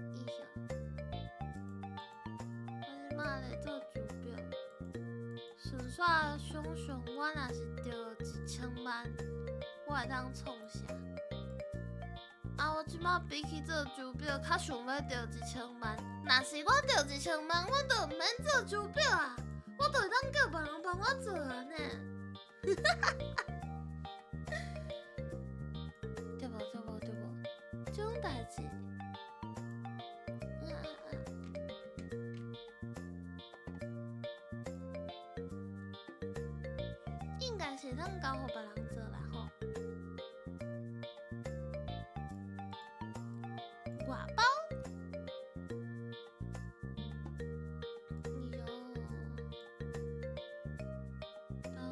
S1: 哎喲，我這馬咧做手錶，順煞想象我若是著1000萬，我會當創啥？啊！我這馬比起做手錶，較想欲著1000萬。若是我著1000萬，我就毋免做手錶啊！我就會當叫別人幫我做啊呢。對無對無對無，這種代誌。啊啊啊！應該是會當交予別人做啦吼。外包。哎喲，包按怎？嗯，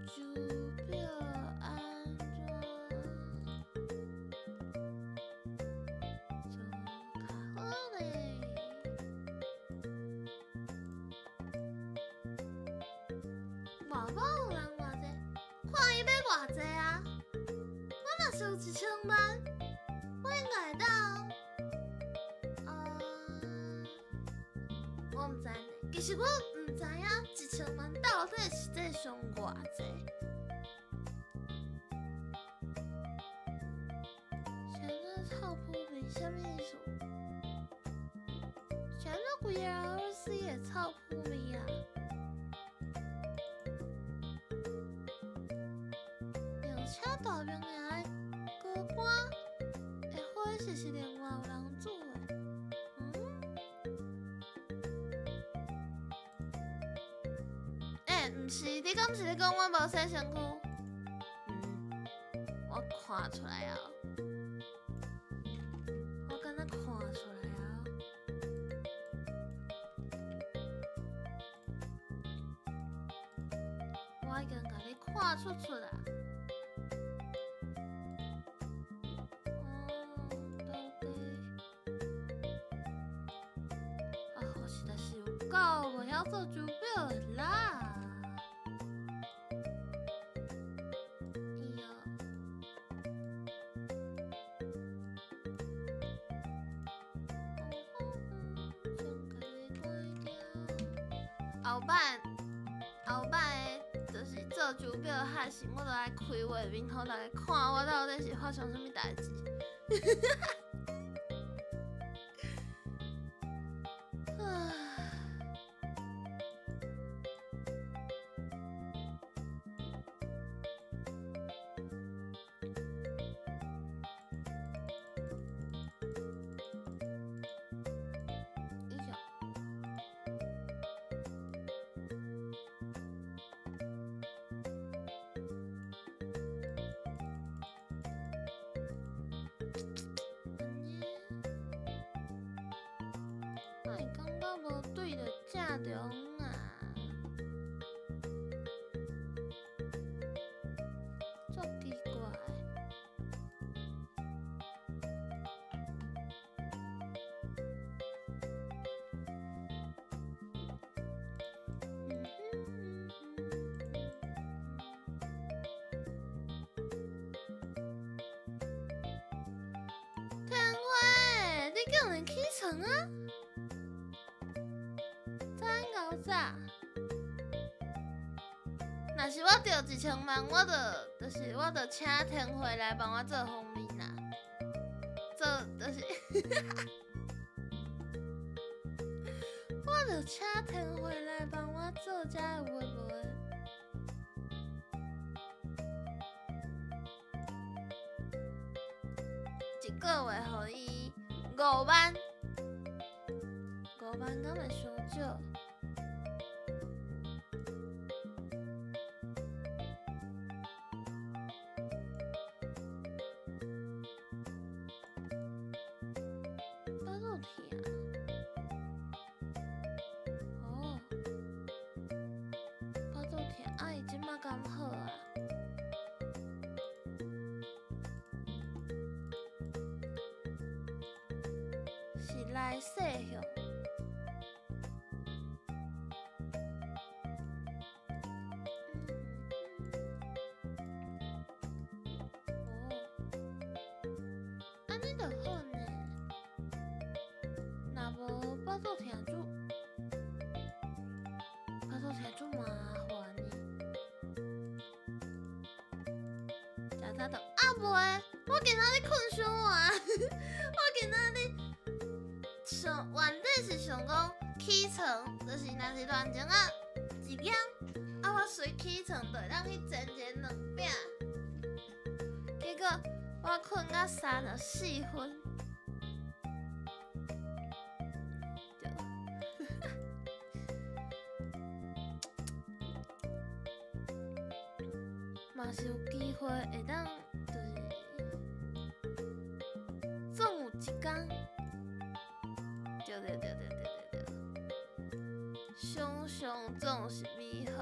S1: 手錶按怎做較好咧？外包有人偌濟？看伊欲偌濟啊！我若是有1000萬，我應該會當。我毋知呢，其實我毋知影1000萬到底實際上偌濟。啥物臭撲味？啥物意思？啥物規个 RC 的臭撲味啊？而且大明營的高官的伙食是另外有人煮的。嗯？欸，毋是，你敢是咧講我無洗身軀？嗯，我看出來啊！我敢若看出來啊！我已經共你看出出啦！哦，到底啊，我實在是有夠袂曉做手錶的啦！哎喲，後擺，後擺就是做手錶的核心，我就愛開畫面，予大家看我到底是發生啥物代誌。啊！哎喲！按呢？哪會感覺無對著正中啊？足奇怪的。床啊！早𠢕早。若是我著1000万，我就請天慧來幫我做封面啦。做就是，我就請天慧來幫我做這有的無的。一個月予伊5萬，5萬敢會傷少？腹肚疼。哦，腹肚疼，啊伊這馬敢好啊？是來細向。哦，按呢就好呢。若無腹肚疼就，腹肚疼足麻煩的。食早頓啊袂，我今仔日睏傷晚，我今仔日想原底是想講起床，就是若是亂鐘仔1點，啊我隨起床就會當去煎一个卵餅。結果我睏到34分。對。嘛是有機會會當，就是總有一工，對對對對對對對，想像總是美好。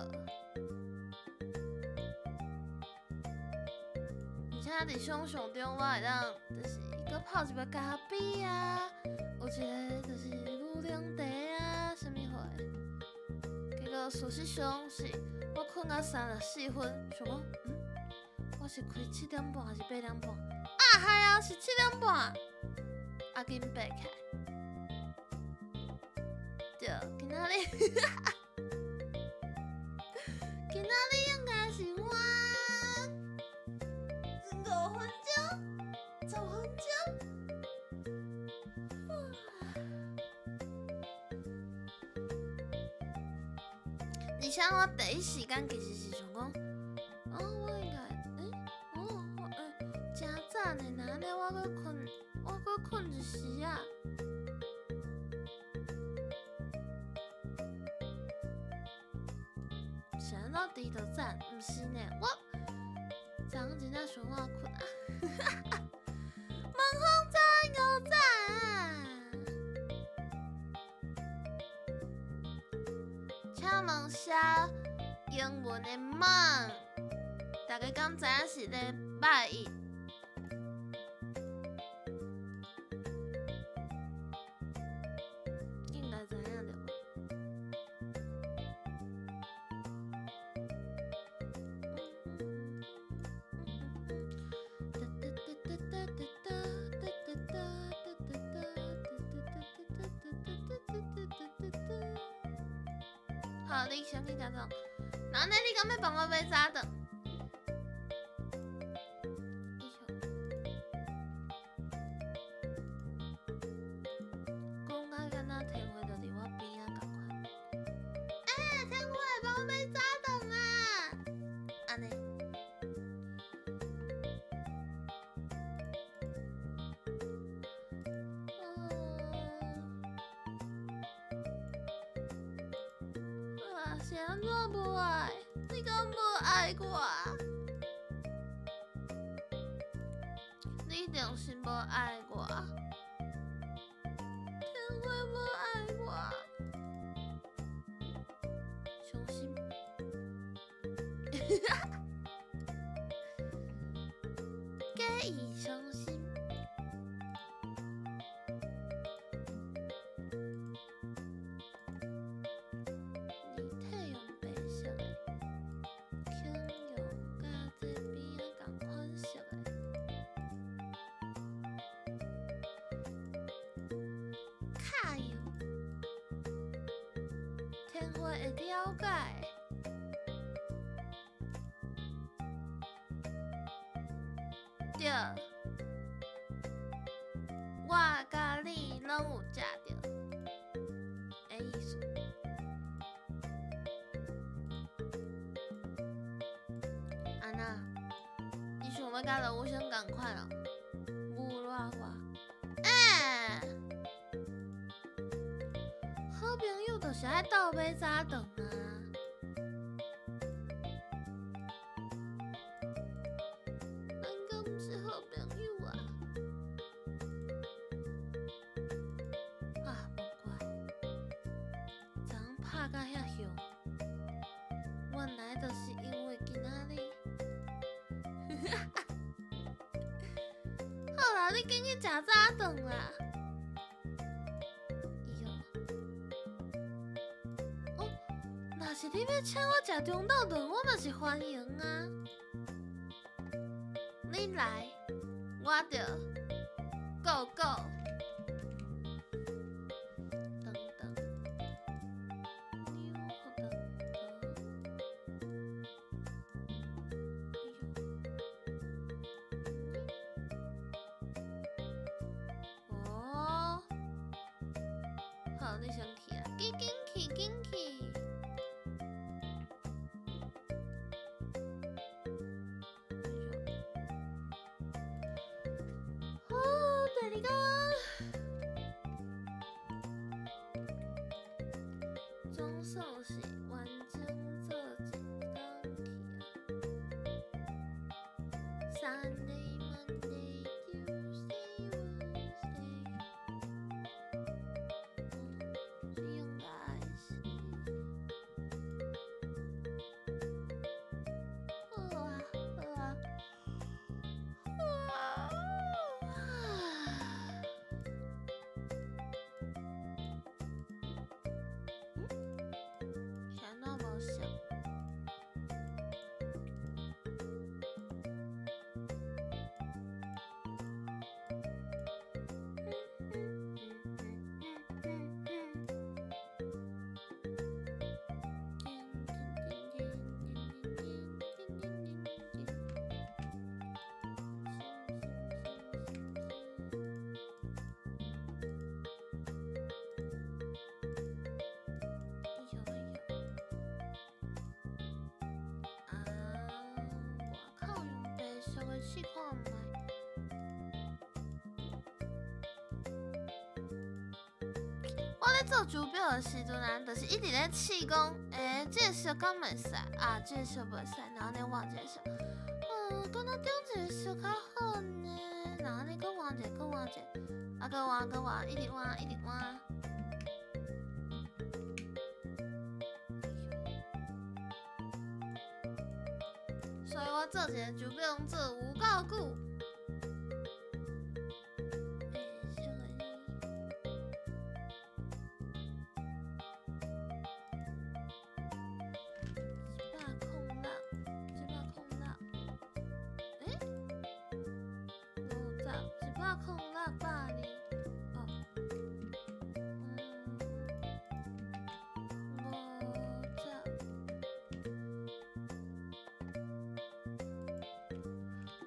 S1: 而且佇想像中，我會當就是閣泡一杯咖啡啊，有一个就是牛奶茶啊，啥物貨。結果事實上是我睏到34分，想講，我是開7點半還是8點半？啊，係啊，是7點半。啊，緊爬起來。對，今仔日，今仔日應該是晚5分鐘、10分鐘。而且我第一時間其實是想講，哦，我應該，欸，哦，我欸，誠早呢，若按呢我閣睏，我閣睏一時仔。是按怎遲就早？毋是呢，我昨昏真正傷晚睏啊！問風早夠早。請問寫英文的 mom，大家敢知影是咧拜一？應該知影著無？好，你先去食粽。那按呢，你敢欲幫我買早頓？講甲敢若天花就佇我邊仔仝款。欸，天花，幫我買早頓啊！按呢。啊，是按怎無愛？你敢無愛我？你一定是無愛我。天花無愛我，傷心。假意傷心。你體用白色的，肯用佮這邊仔仝款色的。會了解。對，我佮你攏有食著的意思。按怎？你想欲佮羅宇聲仝款喔？無賴我。欸，好朋友就是愛鬥買早頓啊！咱敢毋是好朋友啊？啊，無怪，昨昏拍甲遐凶，原來就是因為今仔日。好啦，你緊去食早頓啦。哎喲，哦，若是你欲請我食中晝頓，我嘛是歡迎啊。你來，我就 go go。等等，牛等等，哎喲，哦，好，你先去啊，緊緊去，緊去。哎喲，好，第二工，總算是完整做一工去啊。Sunday, Monday, Tuesday, Wednesday，嗯，這應該是。好啊，好啊，好啊。嗯？是按怎無色？啊，外口用白色的試看覓。我咧做手錶的時陣啊，就是一直咧試講，欸，這个色敢會使啊？這个色袂使，然後咧換一个色。嗯，敢若中一個色較好呢，然後咧閣換一个，閣換一個，啊，閣換，閣換，一直換，一直換。所以我做一个手錶，攏做有夠久。欸，小可106，106，欸？50，106，2，哦，嗯，50。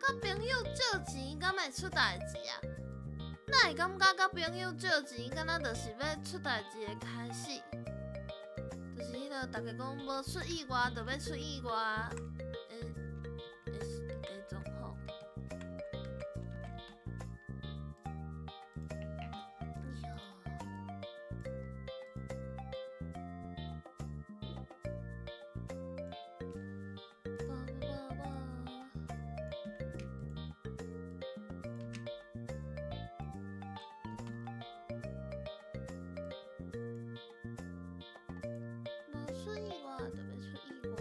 S1: 佮朋友借錢，敢會出代誌啊？哪會感覺佮朋友借錢，敢若就是欲出代誌的開始？就是彼个逐家講無出意外，就欲出意外的狀況。哎喲！叭叭叭。無出意外，就欲出意外。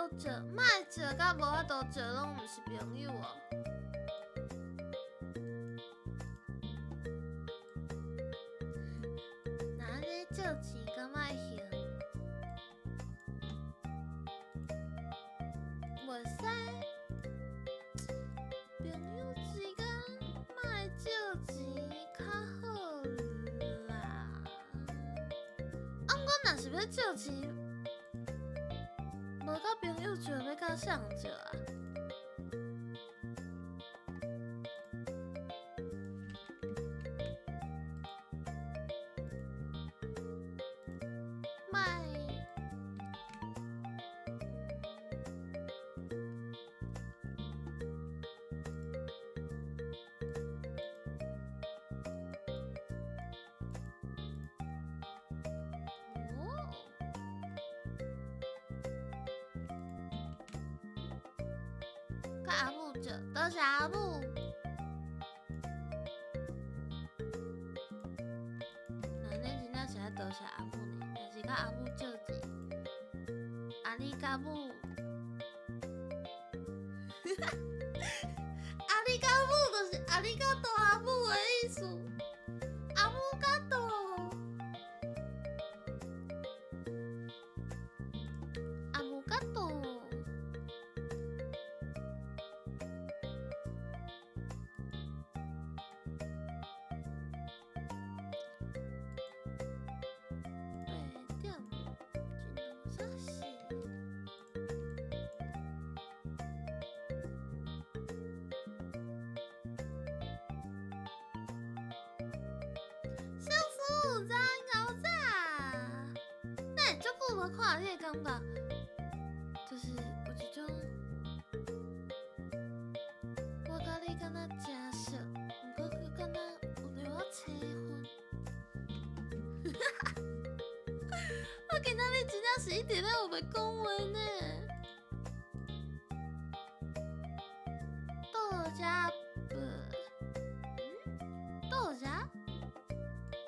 S1: 度借，莫借佮無法度借攏毋是朋友哦。若按呢借錢敢愛還？袂使，朋友之間莫借錢較好啦。啊，毋過若是欲借錢，無佮朋友借，欲佮啥人借啊？莫。哦。佮阿母借，多謝阿母。那恁真正是愛多謝阿母呢？若是佮阿母借錢，阿里嘎母，阿里嘎母就是阿里嘎多阿母的意思，阿母嘎多，阿母嘎多。八點一兩三四。小蘇，早安𠢕早。哪會足久無看你的感覺，就是有一種我佮你敢若誠熟，毋過閣敢若有淡薄仔生分。我今仔日真正是一直咧學欲講話呢。多謝不，嗯，多謝，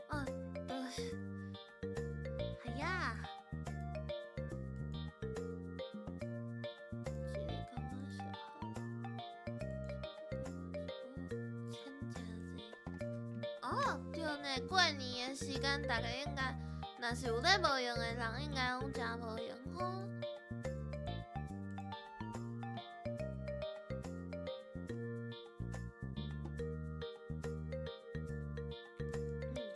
S1: 哦，多謝，哎呀，這個感覺是好，這個感覺是哦，錢誠濟。哦，對呢，過年的時間，大家應該，若是有咧無閒的人，應該攏誠無閒吼。嗯就。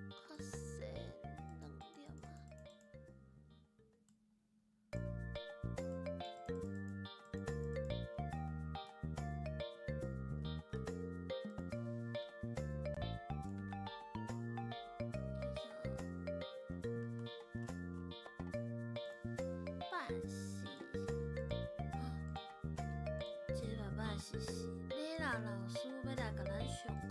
S1: 較細兩點啊。拜四，這禮拜四是李娜老師欲來共咱上課。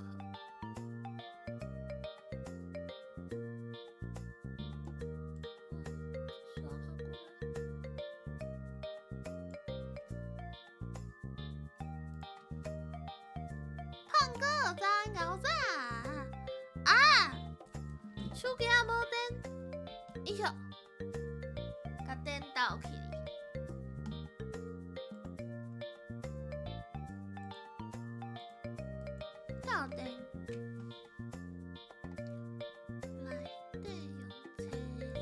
S1: 刷較過來。胖哥，早安𠢕早。啊！手機仔無電，哎喲，共電倒去。到電，內底用冊冊呢。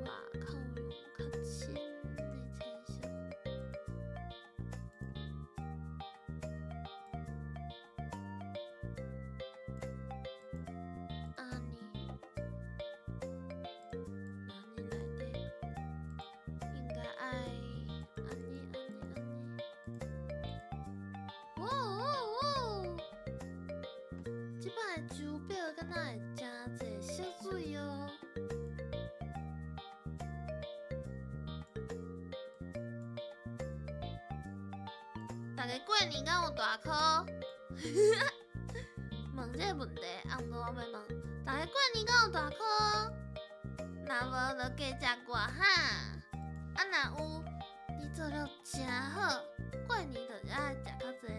S1: 外口用較深的淺色。按呢，按呢內底應該愛按呢按呢按呢。哦哦哦！這擺的手錶敢若會誠濟色水哦。大家過年敢有大箍？無問這個問題，啊，毋過我欲問，逐家過年敢有大箍？若無就加食寡哈。啊，若有，你做了誠好，過年就是愛食較濟。哎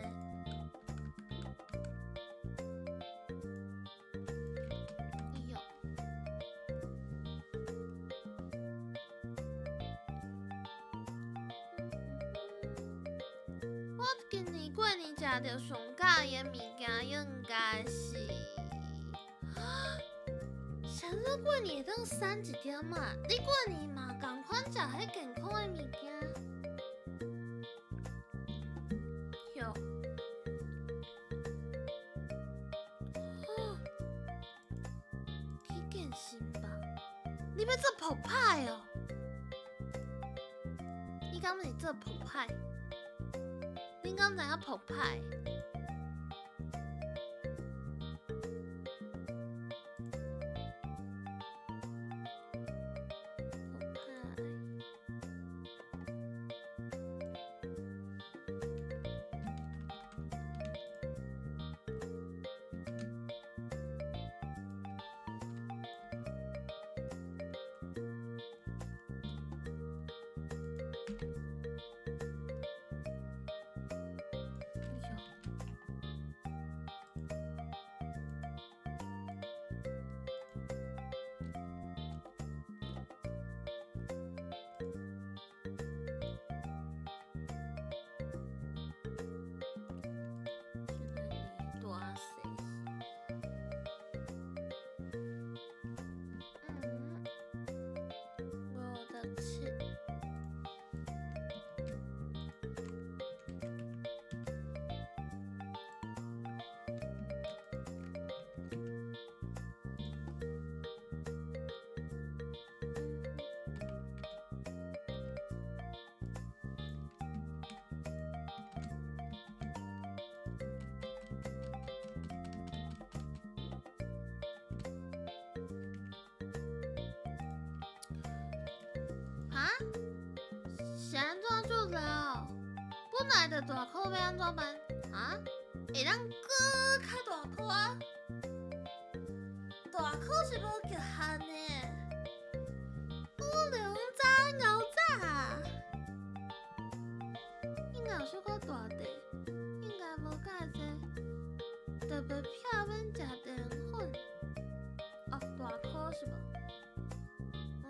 S1: 喲，我今年過年食著上喜歡的物件應該是，啥物過年會當瘦一點仔？你過年嘛仝款食彼健康的物件？喲，去健身吧？你欲做泡派哦？你敢是做泡派？你敢知影泡派？泡派。哎呦！57。哈？是按怎做老？本來就大箍，欲按怎辦？啊？會當閣較大箍啊？大箍是無極限的。烏龍茶牛雜，應該有小可大塊，應該無介濟，特別避免食澱粉。哦，大箍是無？嗯。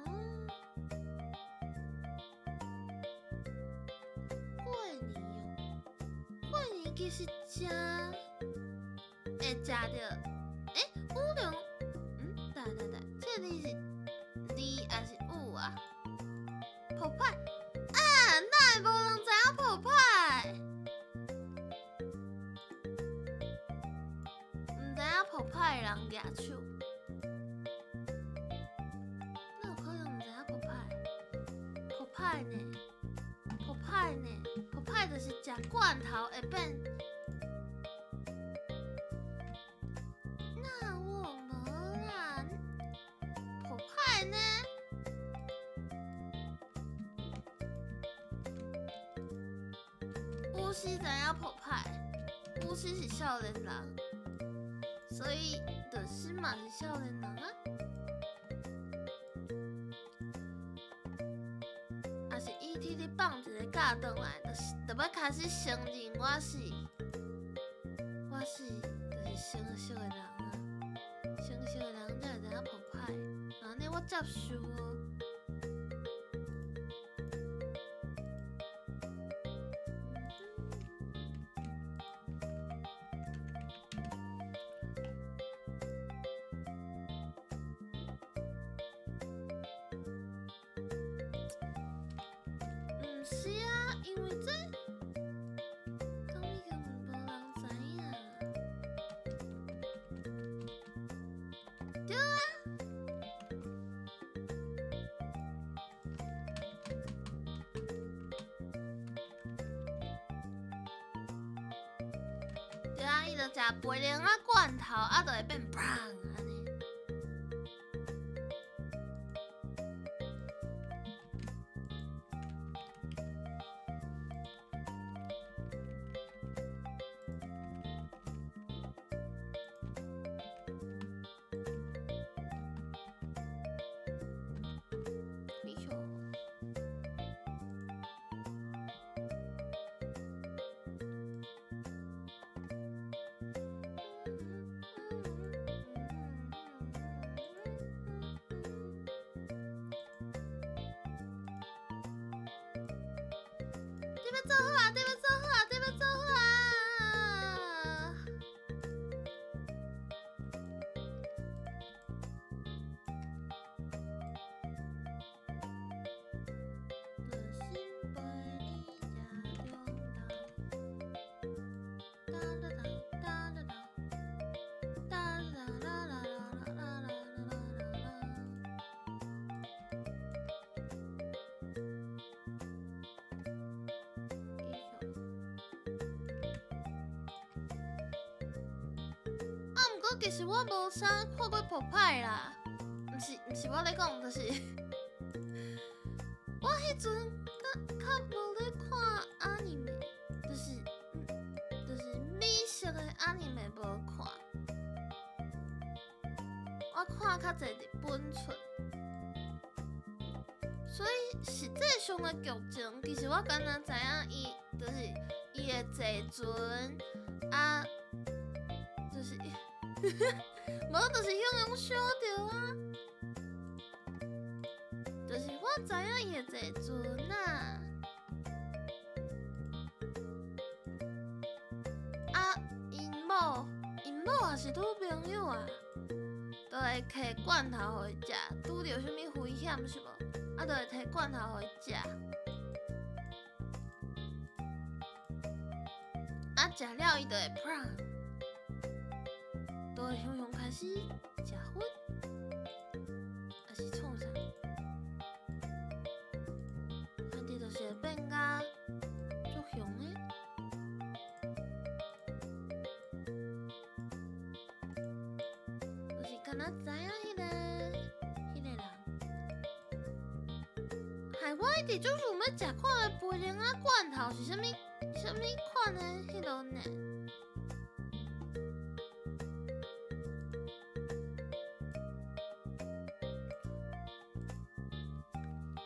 S1: 過年哦，過年其實誠會食著，欸，烏龍，嗯，對對對，這個字是字抑是有啊？泡派啊，哪會無人知影泡派？毋知影泡派的人舉手。哪有可能毋知影泡派？泡派呢？泡派呢？泡派就是食罐頭會變。那我無啦，泡派呢？巫師知影泡派，巫師是少年人，所以就是嘛是少年人啊。抑是 ET 你放一个假轉來，就是就欲開始承認我是就是成熟的人啊，成熟的人才會知影泡派，按呢我接受哦。毋是啊，因為這敢已經無人知影。對啊。對啊，伊就食培根仔罐頭，啊，就會變砰按呢。你欲做好啊！你欲做好啊！你欲做好啊！其實我無啥看過泡派啦，毋是我咧講，就是我彼陣較較無咧看アニメ，就是美式的アニメ無看，我看較濟日本出，所以實際上的劇情，其實我敢若知影伊就是伊會坐船啊，就是。無就是雄雄燒著啊！就是我知影伊會坐船啊，啊，𪜶某也是女朋友啊，就會摕罐頭予伊食，拄著啥物危險是無？啊，就會摕罐頭予伊食，啊，食了伊就會啪。就會雄雄開始食薰，還是創啥？反正就是會變甲足雄的。就是敢若知影彼個人，害我一直足想欲食看的培根仔罐頭是啥物啥物款的彼落呢？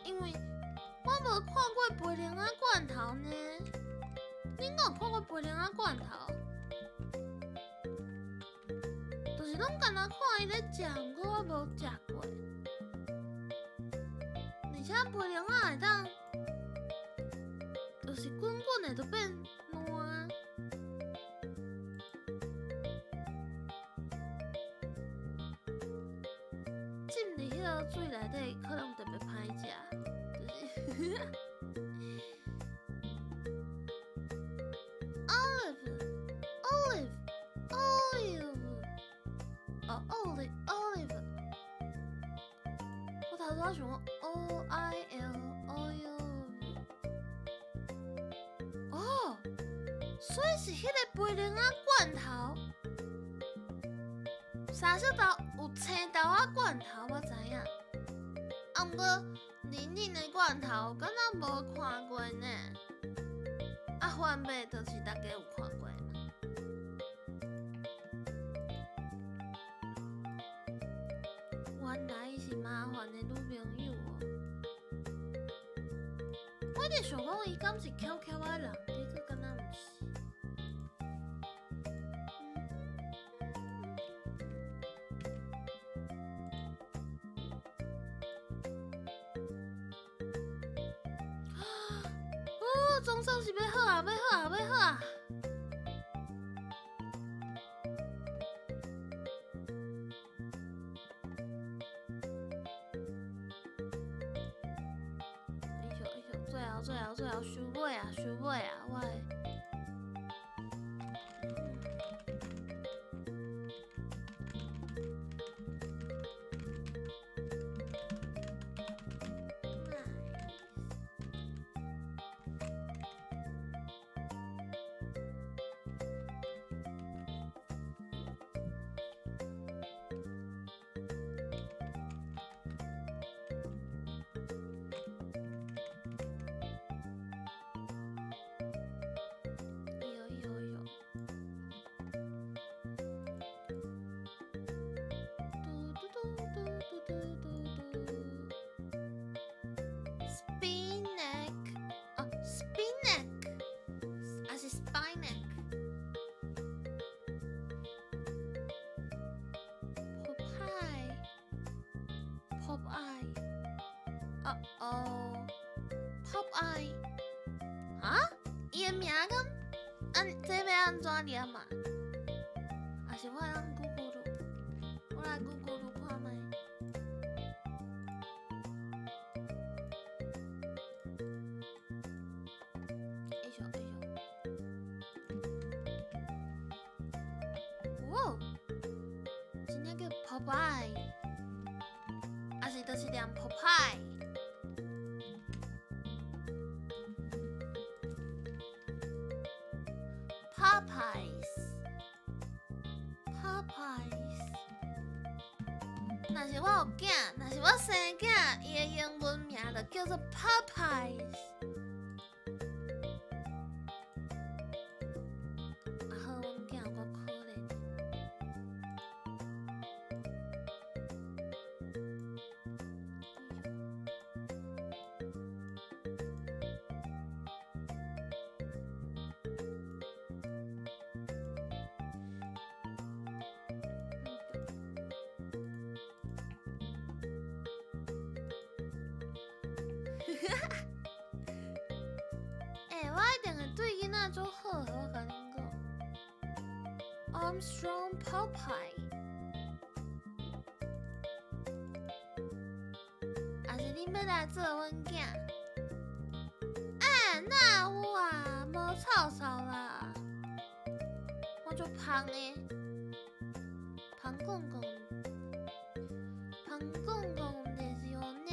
S1: 因為我無看過培根仔罐頭呢，恁敢有看過培根仔罐頭？就是攏敢若看伊咧食，毋過我無食過。而且培根仔會當，就是滾滾的就變爛。浸佇彼个水內底，可能特別歹食。Olive, olive, olive，哦，olive, olive。我頭拄仔想講 O I L oil。哦，所以是彼個培根仔罐頭，三色豆有青豆仔罐頭，我知影。啊，毋過腍腍的罐頭，敢若無看過呢。啊，番麥就是大家有看過嘛。原來是麻煩的女朋友哦。我一直想講伊敢是巧巧仔人，結果敢若毋是。哦，總算是欲好啊，欲好啊，欲好啊！哎呦哎呦，最後最後最後收尾啊，收尾啊，我的。哎呦呦呦！嘟嘟嘟嘟嘟嘟嘟嘟。Spinach，哦，spinach，還是 spinach？Popeye，Popeye，哦哦，Popeye，啊？伊的名敢按這欲按怎念啊？抑是我會當 Google，我來 Google 看覓。哎呦哎呦！哇，真正叫 Popeye，抑是就是念 Popeye？Popeyes，Popeyes。若是我有囝，若是我生囝，伊的英文名就叫做 Popeyes。啊好，阮囝有夠可憐。欸，我一定會對囡仔足好的，我共恁講。Armstrong Popeye，抑是恁欲來做阮囝？欸，哪有啊，無臭臭啦，我足芳的，芳公公，芳公公ですよね。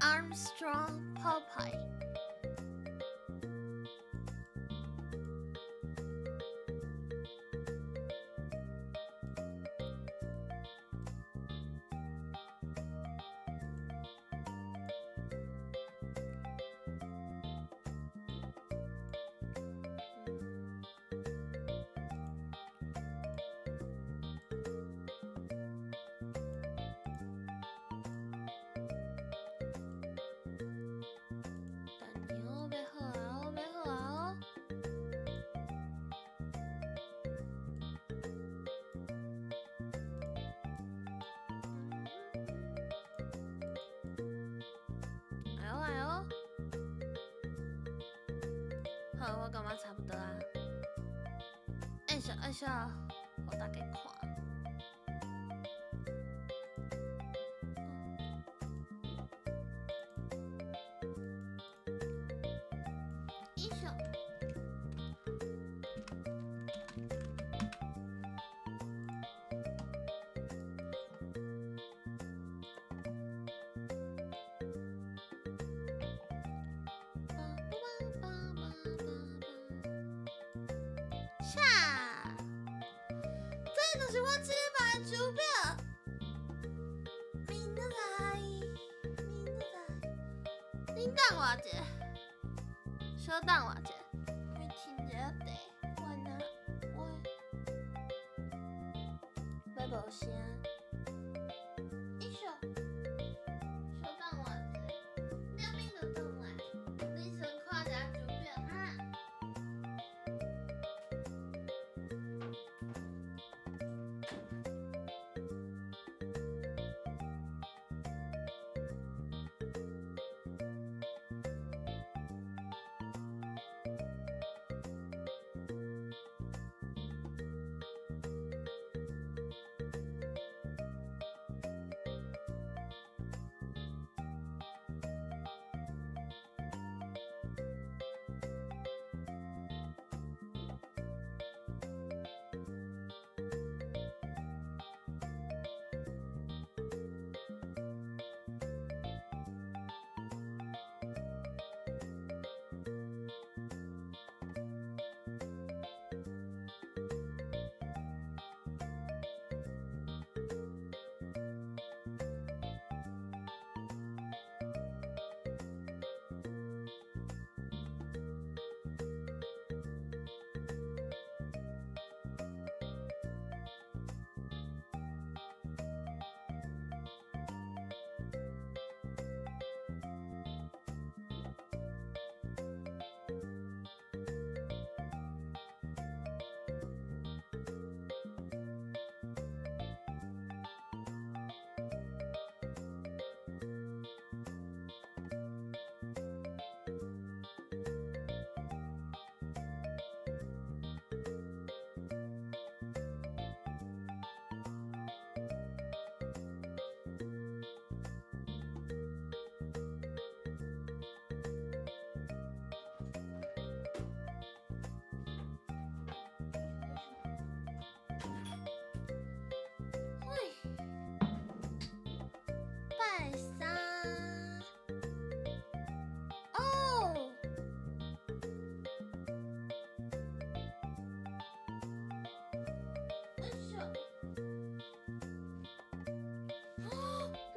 S1: Armstrong Popeye。等下欲好啊，欲好啊！哎喲哎喲，好，我感覺差不多啊。按下按下，予大家看。一下。恰，這就是我這禮拜的手錶。明仔載，明仔載，恁等我一下，小等我一下，我停一下地，我若我欲無聲。一下，小等我一下，2秒就轉來。你先看一下手錶哈。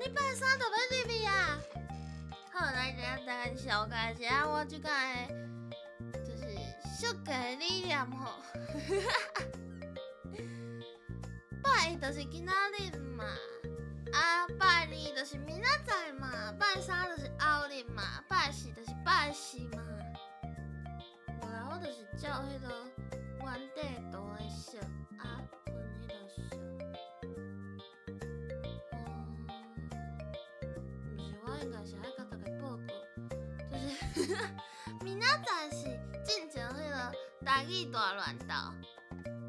S1: 你拜三就欲入去啊？好，來來來，紹介一下我這擺的，就是設計理念吼。拜一就是今仔日嘛，啊拜二就是明仔載嘛，拜三就是後日嘛，拜四就是拜四嘛。無啦，我就是照彼個原底圖的色啊分彼個色。哦，毋是，我應該是愛佮大家報告，就是明仔載是進前彼個台語大亂鬥。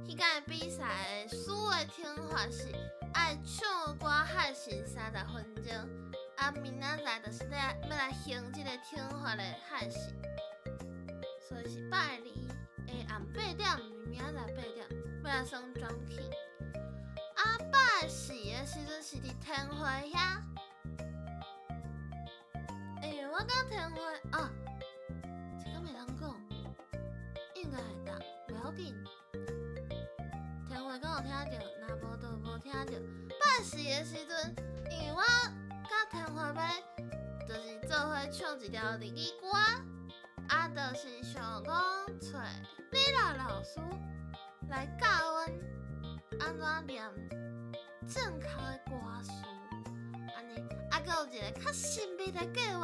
S1: 彼工的比賽輸的懲罰是愛唱歌害神30分鐘，啊，明仔載就是咧欲來行這個懲罰的害神，所以是拜二的暗8點，毋是明仔載八點，欲來耍專戲。啊，拜四的時陣是佇天會遐，因為我佮天會啊，這敢會當講？應該會當，袂要緊。天會敢有聽著，若無就無聽著。拜四的時陣，因為我佮天會欲，就是做伙唱一條日語歌，啊，就是想講揣李老老師來教阮按怎念正確的歌詞，按呢，啊，閣有一個較神秘的計劃，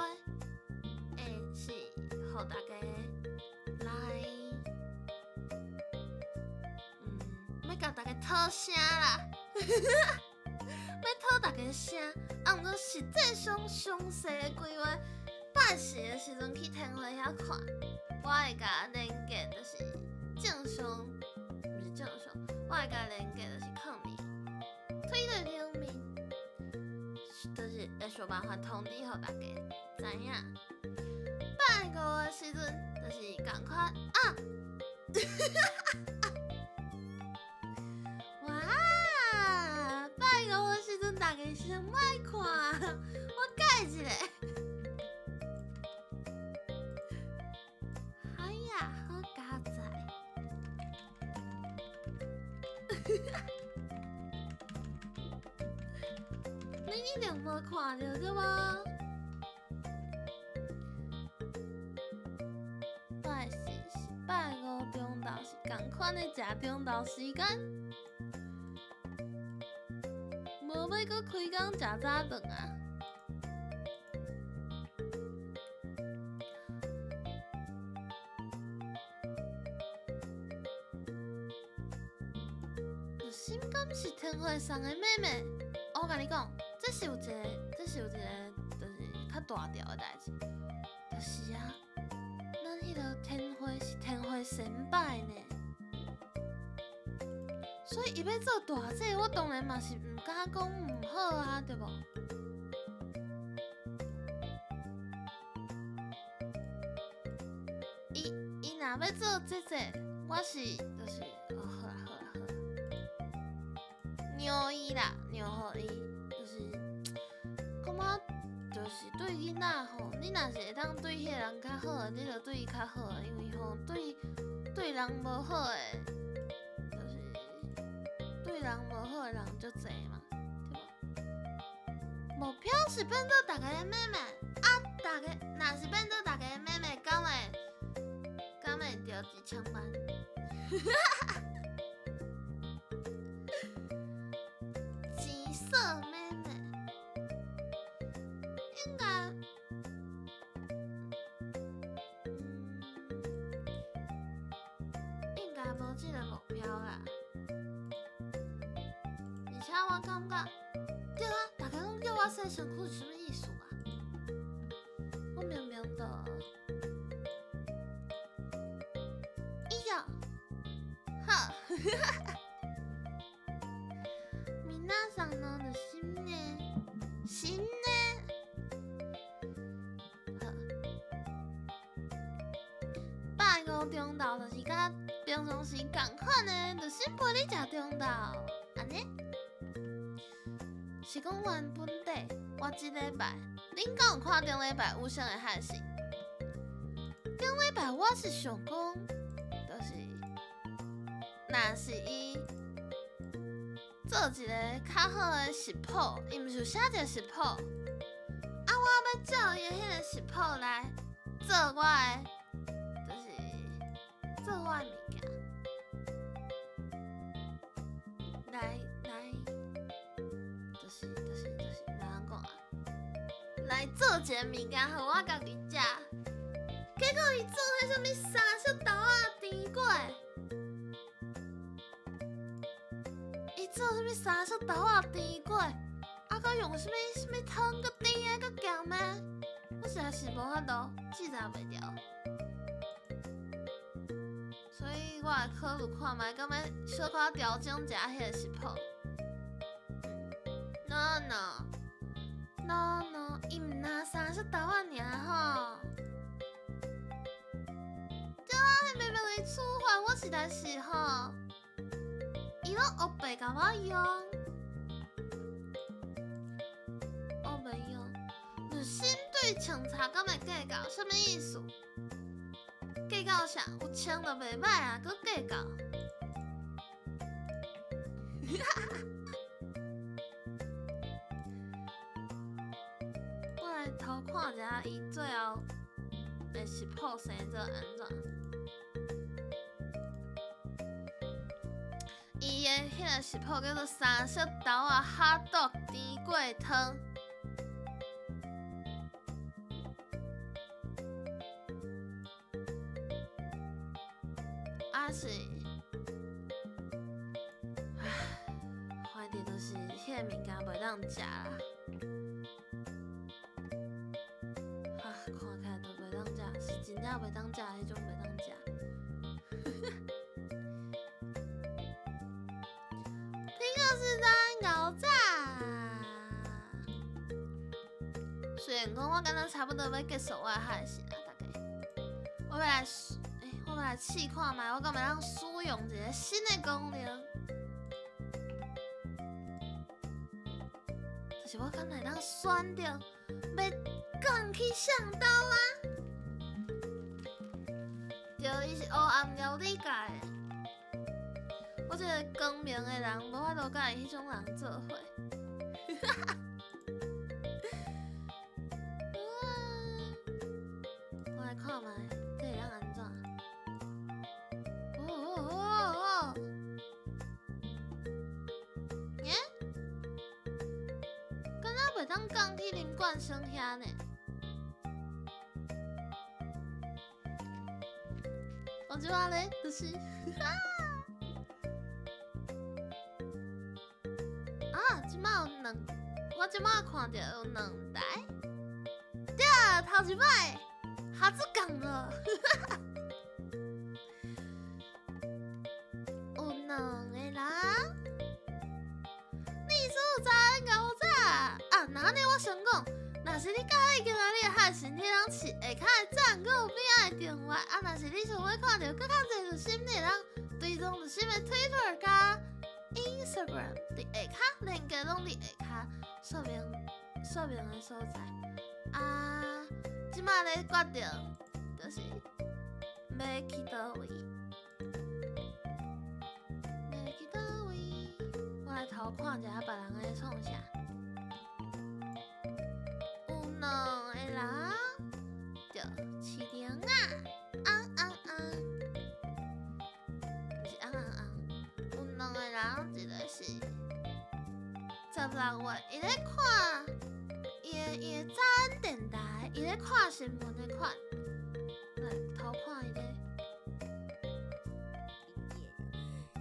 S1: 會是予大家來。欲共大家討聲啦，欲討大家聲，啊，毋過實際上詳細的規劃，拜四的時陣去天會遐看，我會共連結，就是正常，毋是正常，我會共連結，就是囥佇推特頂面，就是會想辦法通知予大家知影。拜五的時陣，就是仝款啊。哇！拜五的時陣，大家先莫看，我改一下。哎呀，好佳哉！你一定無看著對無？拜四是拜五中晝是仝款的食中晝時間，無欲閣開工食早頓啊！心敢是天會送的妹妹，我共你講，這是有一個，這是有一個，就是較大條的代誌，就是啊。咱彼個天會是天會先輩呢，所以伊欲做大姐，我當然嘛是毋敢講毋好啊，對無？伊伊若欲做姐姐，我是就是哦，好啦好啦好啦，讓伊啦，讓予伊，就是感覺。就是對囡仔吼，你若是會當對彼個人較好的，你就對伊較好，因為吼對對人無好的，就是對人無好的人足濟嘛，對無？目標是變做大家的妹妹啊！大家若是變做大家的妹妹，敢會敢會著1000萬？錢色妹妹。應該，應該無這個目標啦。而且我感覺，對啊，大家攏叫我洗身軀是啥物意思啊？我明明就，哎呀，好，皆さんの新年，新年。拜五中晝就是佮平常時仝款的，就先陪你食中晝，按呢？是講原本底，我這禮拜，恁敢有看頂禮拜有啥的害死？頂禮拜我是想講，就是，若是伊。做一个較好的食譜，伊毋是有寫一個食譜，啊，我欲照伊的彼个食譜來做我的，就是做我的物件，來來，就是按怎講啊？來做一个物件，予我家己食。結果伊做彼啥物三色豆仔甜粿，伊做啥物三色豆仔甜粿，啊，閣用啥物啥物湯閣甜的閣鹹的，我實在是無法度記載袂牢。所以我會考慮看覓，敢欲小可調整一下彼个食譜。No no no no，伊毋若三色豆仔爾吼。對啊，明明會處罰我實在是吼，伊攏烏白共我用，烏白用。律師對清查敢會計較，啥物意思？計較啥？有穿就袂歹啊，閣計較。我來偷看一下，伊最後的食譜生做按怎？伊的彼个食譜叫做三色豆仔哈豆甜粿湯。啊是，唉，反正就是彼个物件袂當食啦。啊，看起來都袂當食，是真正袂當食彼種袂當食。蘋果是咱牛仔。雖然講我敢若差不多欲結束我的海信啊，大家，我欲來，欸，我欲來試看覓，我敢會當使用一个新的功能，就是我敢會當選擇欲降去啥兜啊？對，伊是黑暗料理界的。我這个光明的人，無法度佮伊彼種人做伙。我來看覓，這會當按怎？哦哦哦哦！耶？敢若袂當降去林冠生遐呢？我這擺咧，就是，啊，這擺有兩，我這擺看著有兩台，對啊，頭一擺，哈子講了，有兩個人，你所在牛仔啊，那按呢我先講，若是你佮意今仔日的海神，你通飼下跤的讚，閣有邊仔的訂閱啊，若是你想欲看著閣較濟熱心，你會當追蹤熱心的 Twitter 佮 Instagram，佇下跤連結攏佇下跤說明說明的所在。啊，這擺咧決定就是欲去佗位，欲去佗位，我來偷看一下別人咧創啥。有兩個人，著飼龍仔，翁翁翁，毋是翁翁翁，有兩個人，一個是16月，伊咧看伊的伊的早安電台，伊咧看新聞的款，來偷看伊咧。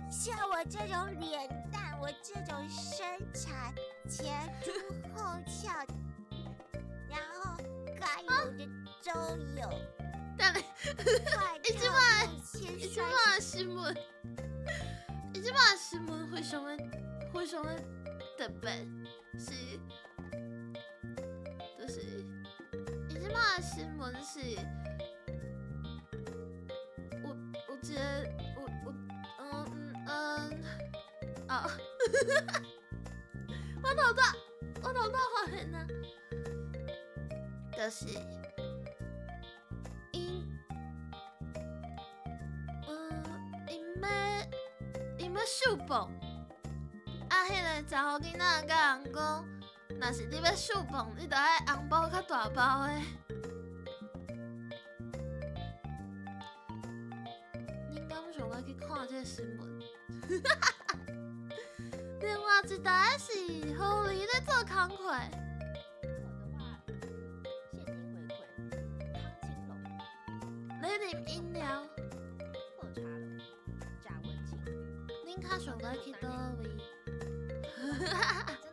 S2: 像我這種臉蛋，我這種身材，前凸後翹，然後該有的都有。
S1: 等下，伊這擺伊這擺新聞，伊這擺新聞非常的非常的特別，是，就是伊這擺新聞是有有一個有有嗯嗯嗯啊，我頭拄發現啊，就是𪜶𪜶欲秀脯，啊，彼个查某囡仔共人講，若是你欲秀磅，你著愛紅包較大包的。恁敢想欲去看這个新聞？另外一台是狐狸咧做工課。
S3: 我的話，現金回饋，湯金龍，
S1: 咧啉飲料。
S3: 喝茶樓，賈文清。
S1: 恁較想欲去佗位？
S3: 珍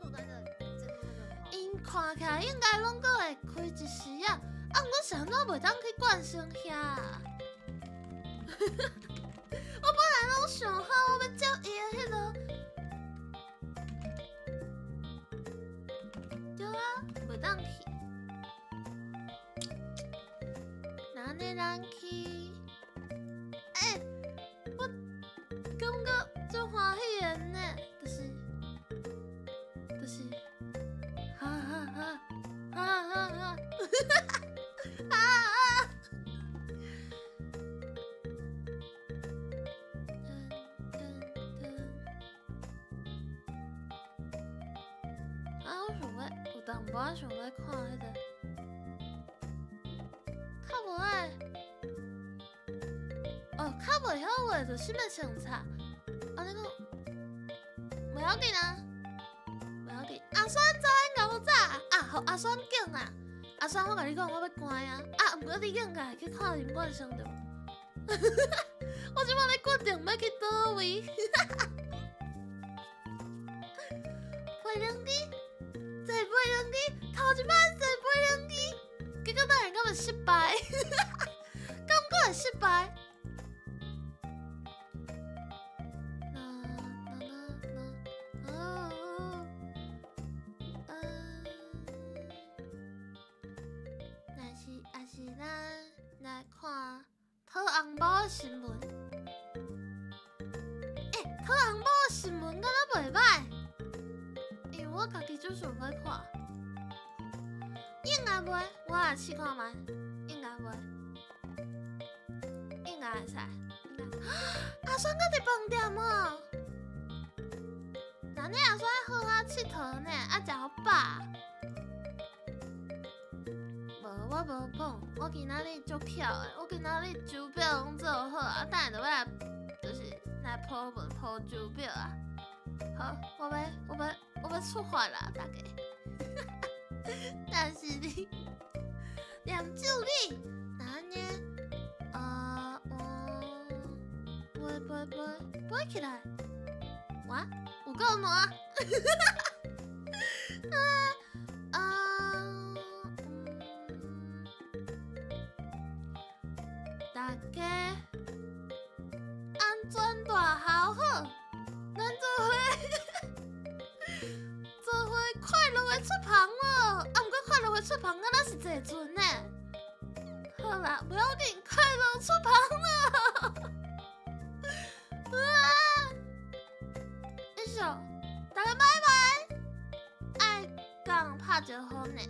S3: 珠端的珍珠端的很好。
S1: 𪜶看起來應該攏閣會開一時仔，啊，毋過是按怎袂當去冠生遐啊？我本來攏想好，我欲接伊的彼囉。對啊，袂當去。那按呢咱去？欸，我感覺足歡喜的呢，就是，就是，哈哈哈，哈哈哈，哈啊！噔噔噔！啊，我想欲有淡薄仔想欲看彼个，較無愛。哦，較袂曉畫就啥物穿插，按呢講，袂要緊啊，袂要緊。阿酸早應該早啊，予阿酸揀啊。阿酸，我共你講，我欲關啊。啊，毋過你應該去看林冠生對無？我這擺咧決定欲去佗位。飛輪機，坐飛輪機，頭一擺坐飛輪機，結果當然敢會失敗，敢閣會失敗。啦啦啦啦，哦，嗯，若是也是咱來看討紅包的新聞。欸，討紅包的新聞敢若袂䆀，因為我家己足想欲看。應該袂，我來試看覓，應該袂，應該會使。應該。阿酸閣佇飯店哦。那你阿酸好好𨑨迌呢，啊食予飽。無，我無講，我今仔日足巧的，我今仔日手錶攏做好啊，等下就欲來，就是來鋪文鋪手錶啊。好，我欲，我欲，我欲出發啦，大家。但是你念咒語，那按呢？啊，嗯，飛飛飛飛起來，哇，有夠爛！啊啊，嗯，大家安全大好好，咱做伙做伙快樂的出帆咯！啊，毋過快樂的出帆，敢若是坐船呢？好啦，不要緊，快樂出帆咯！啊！以上，大家拜拜。愛講拍招呼呢。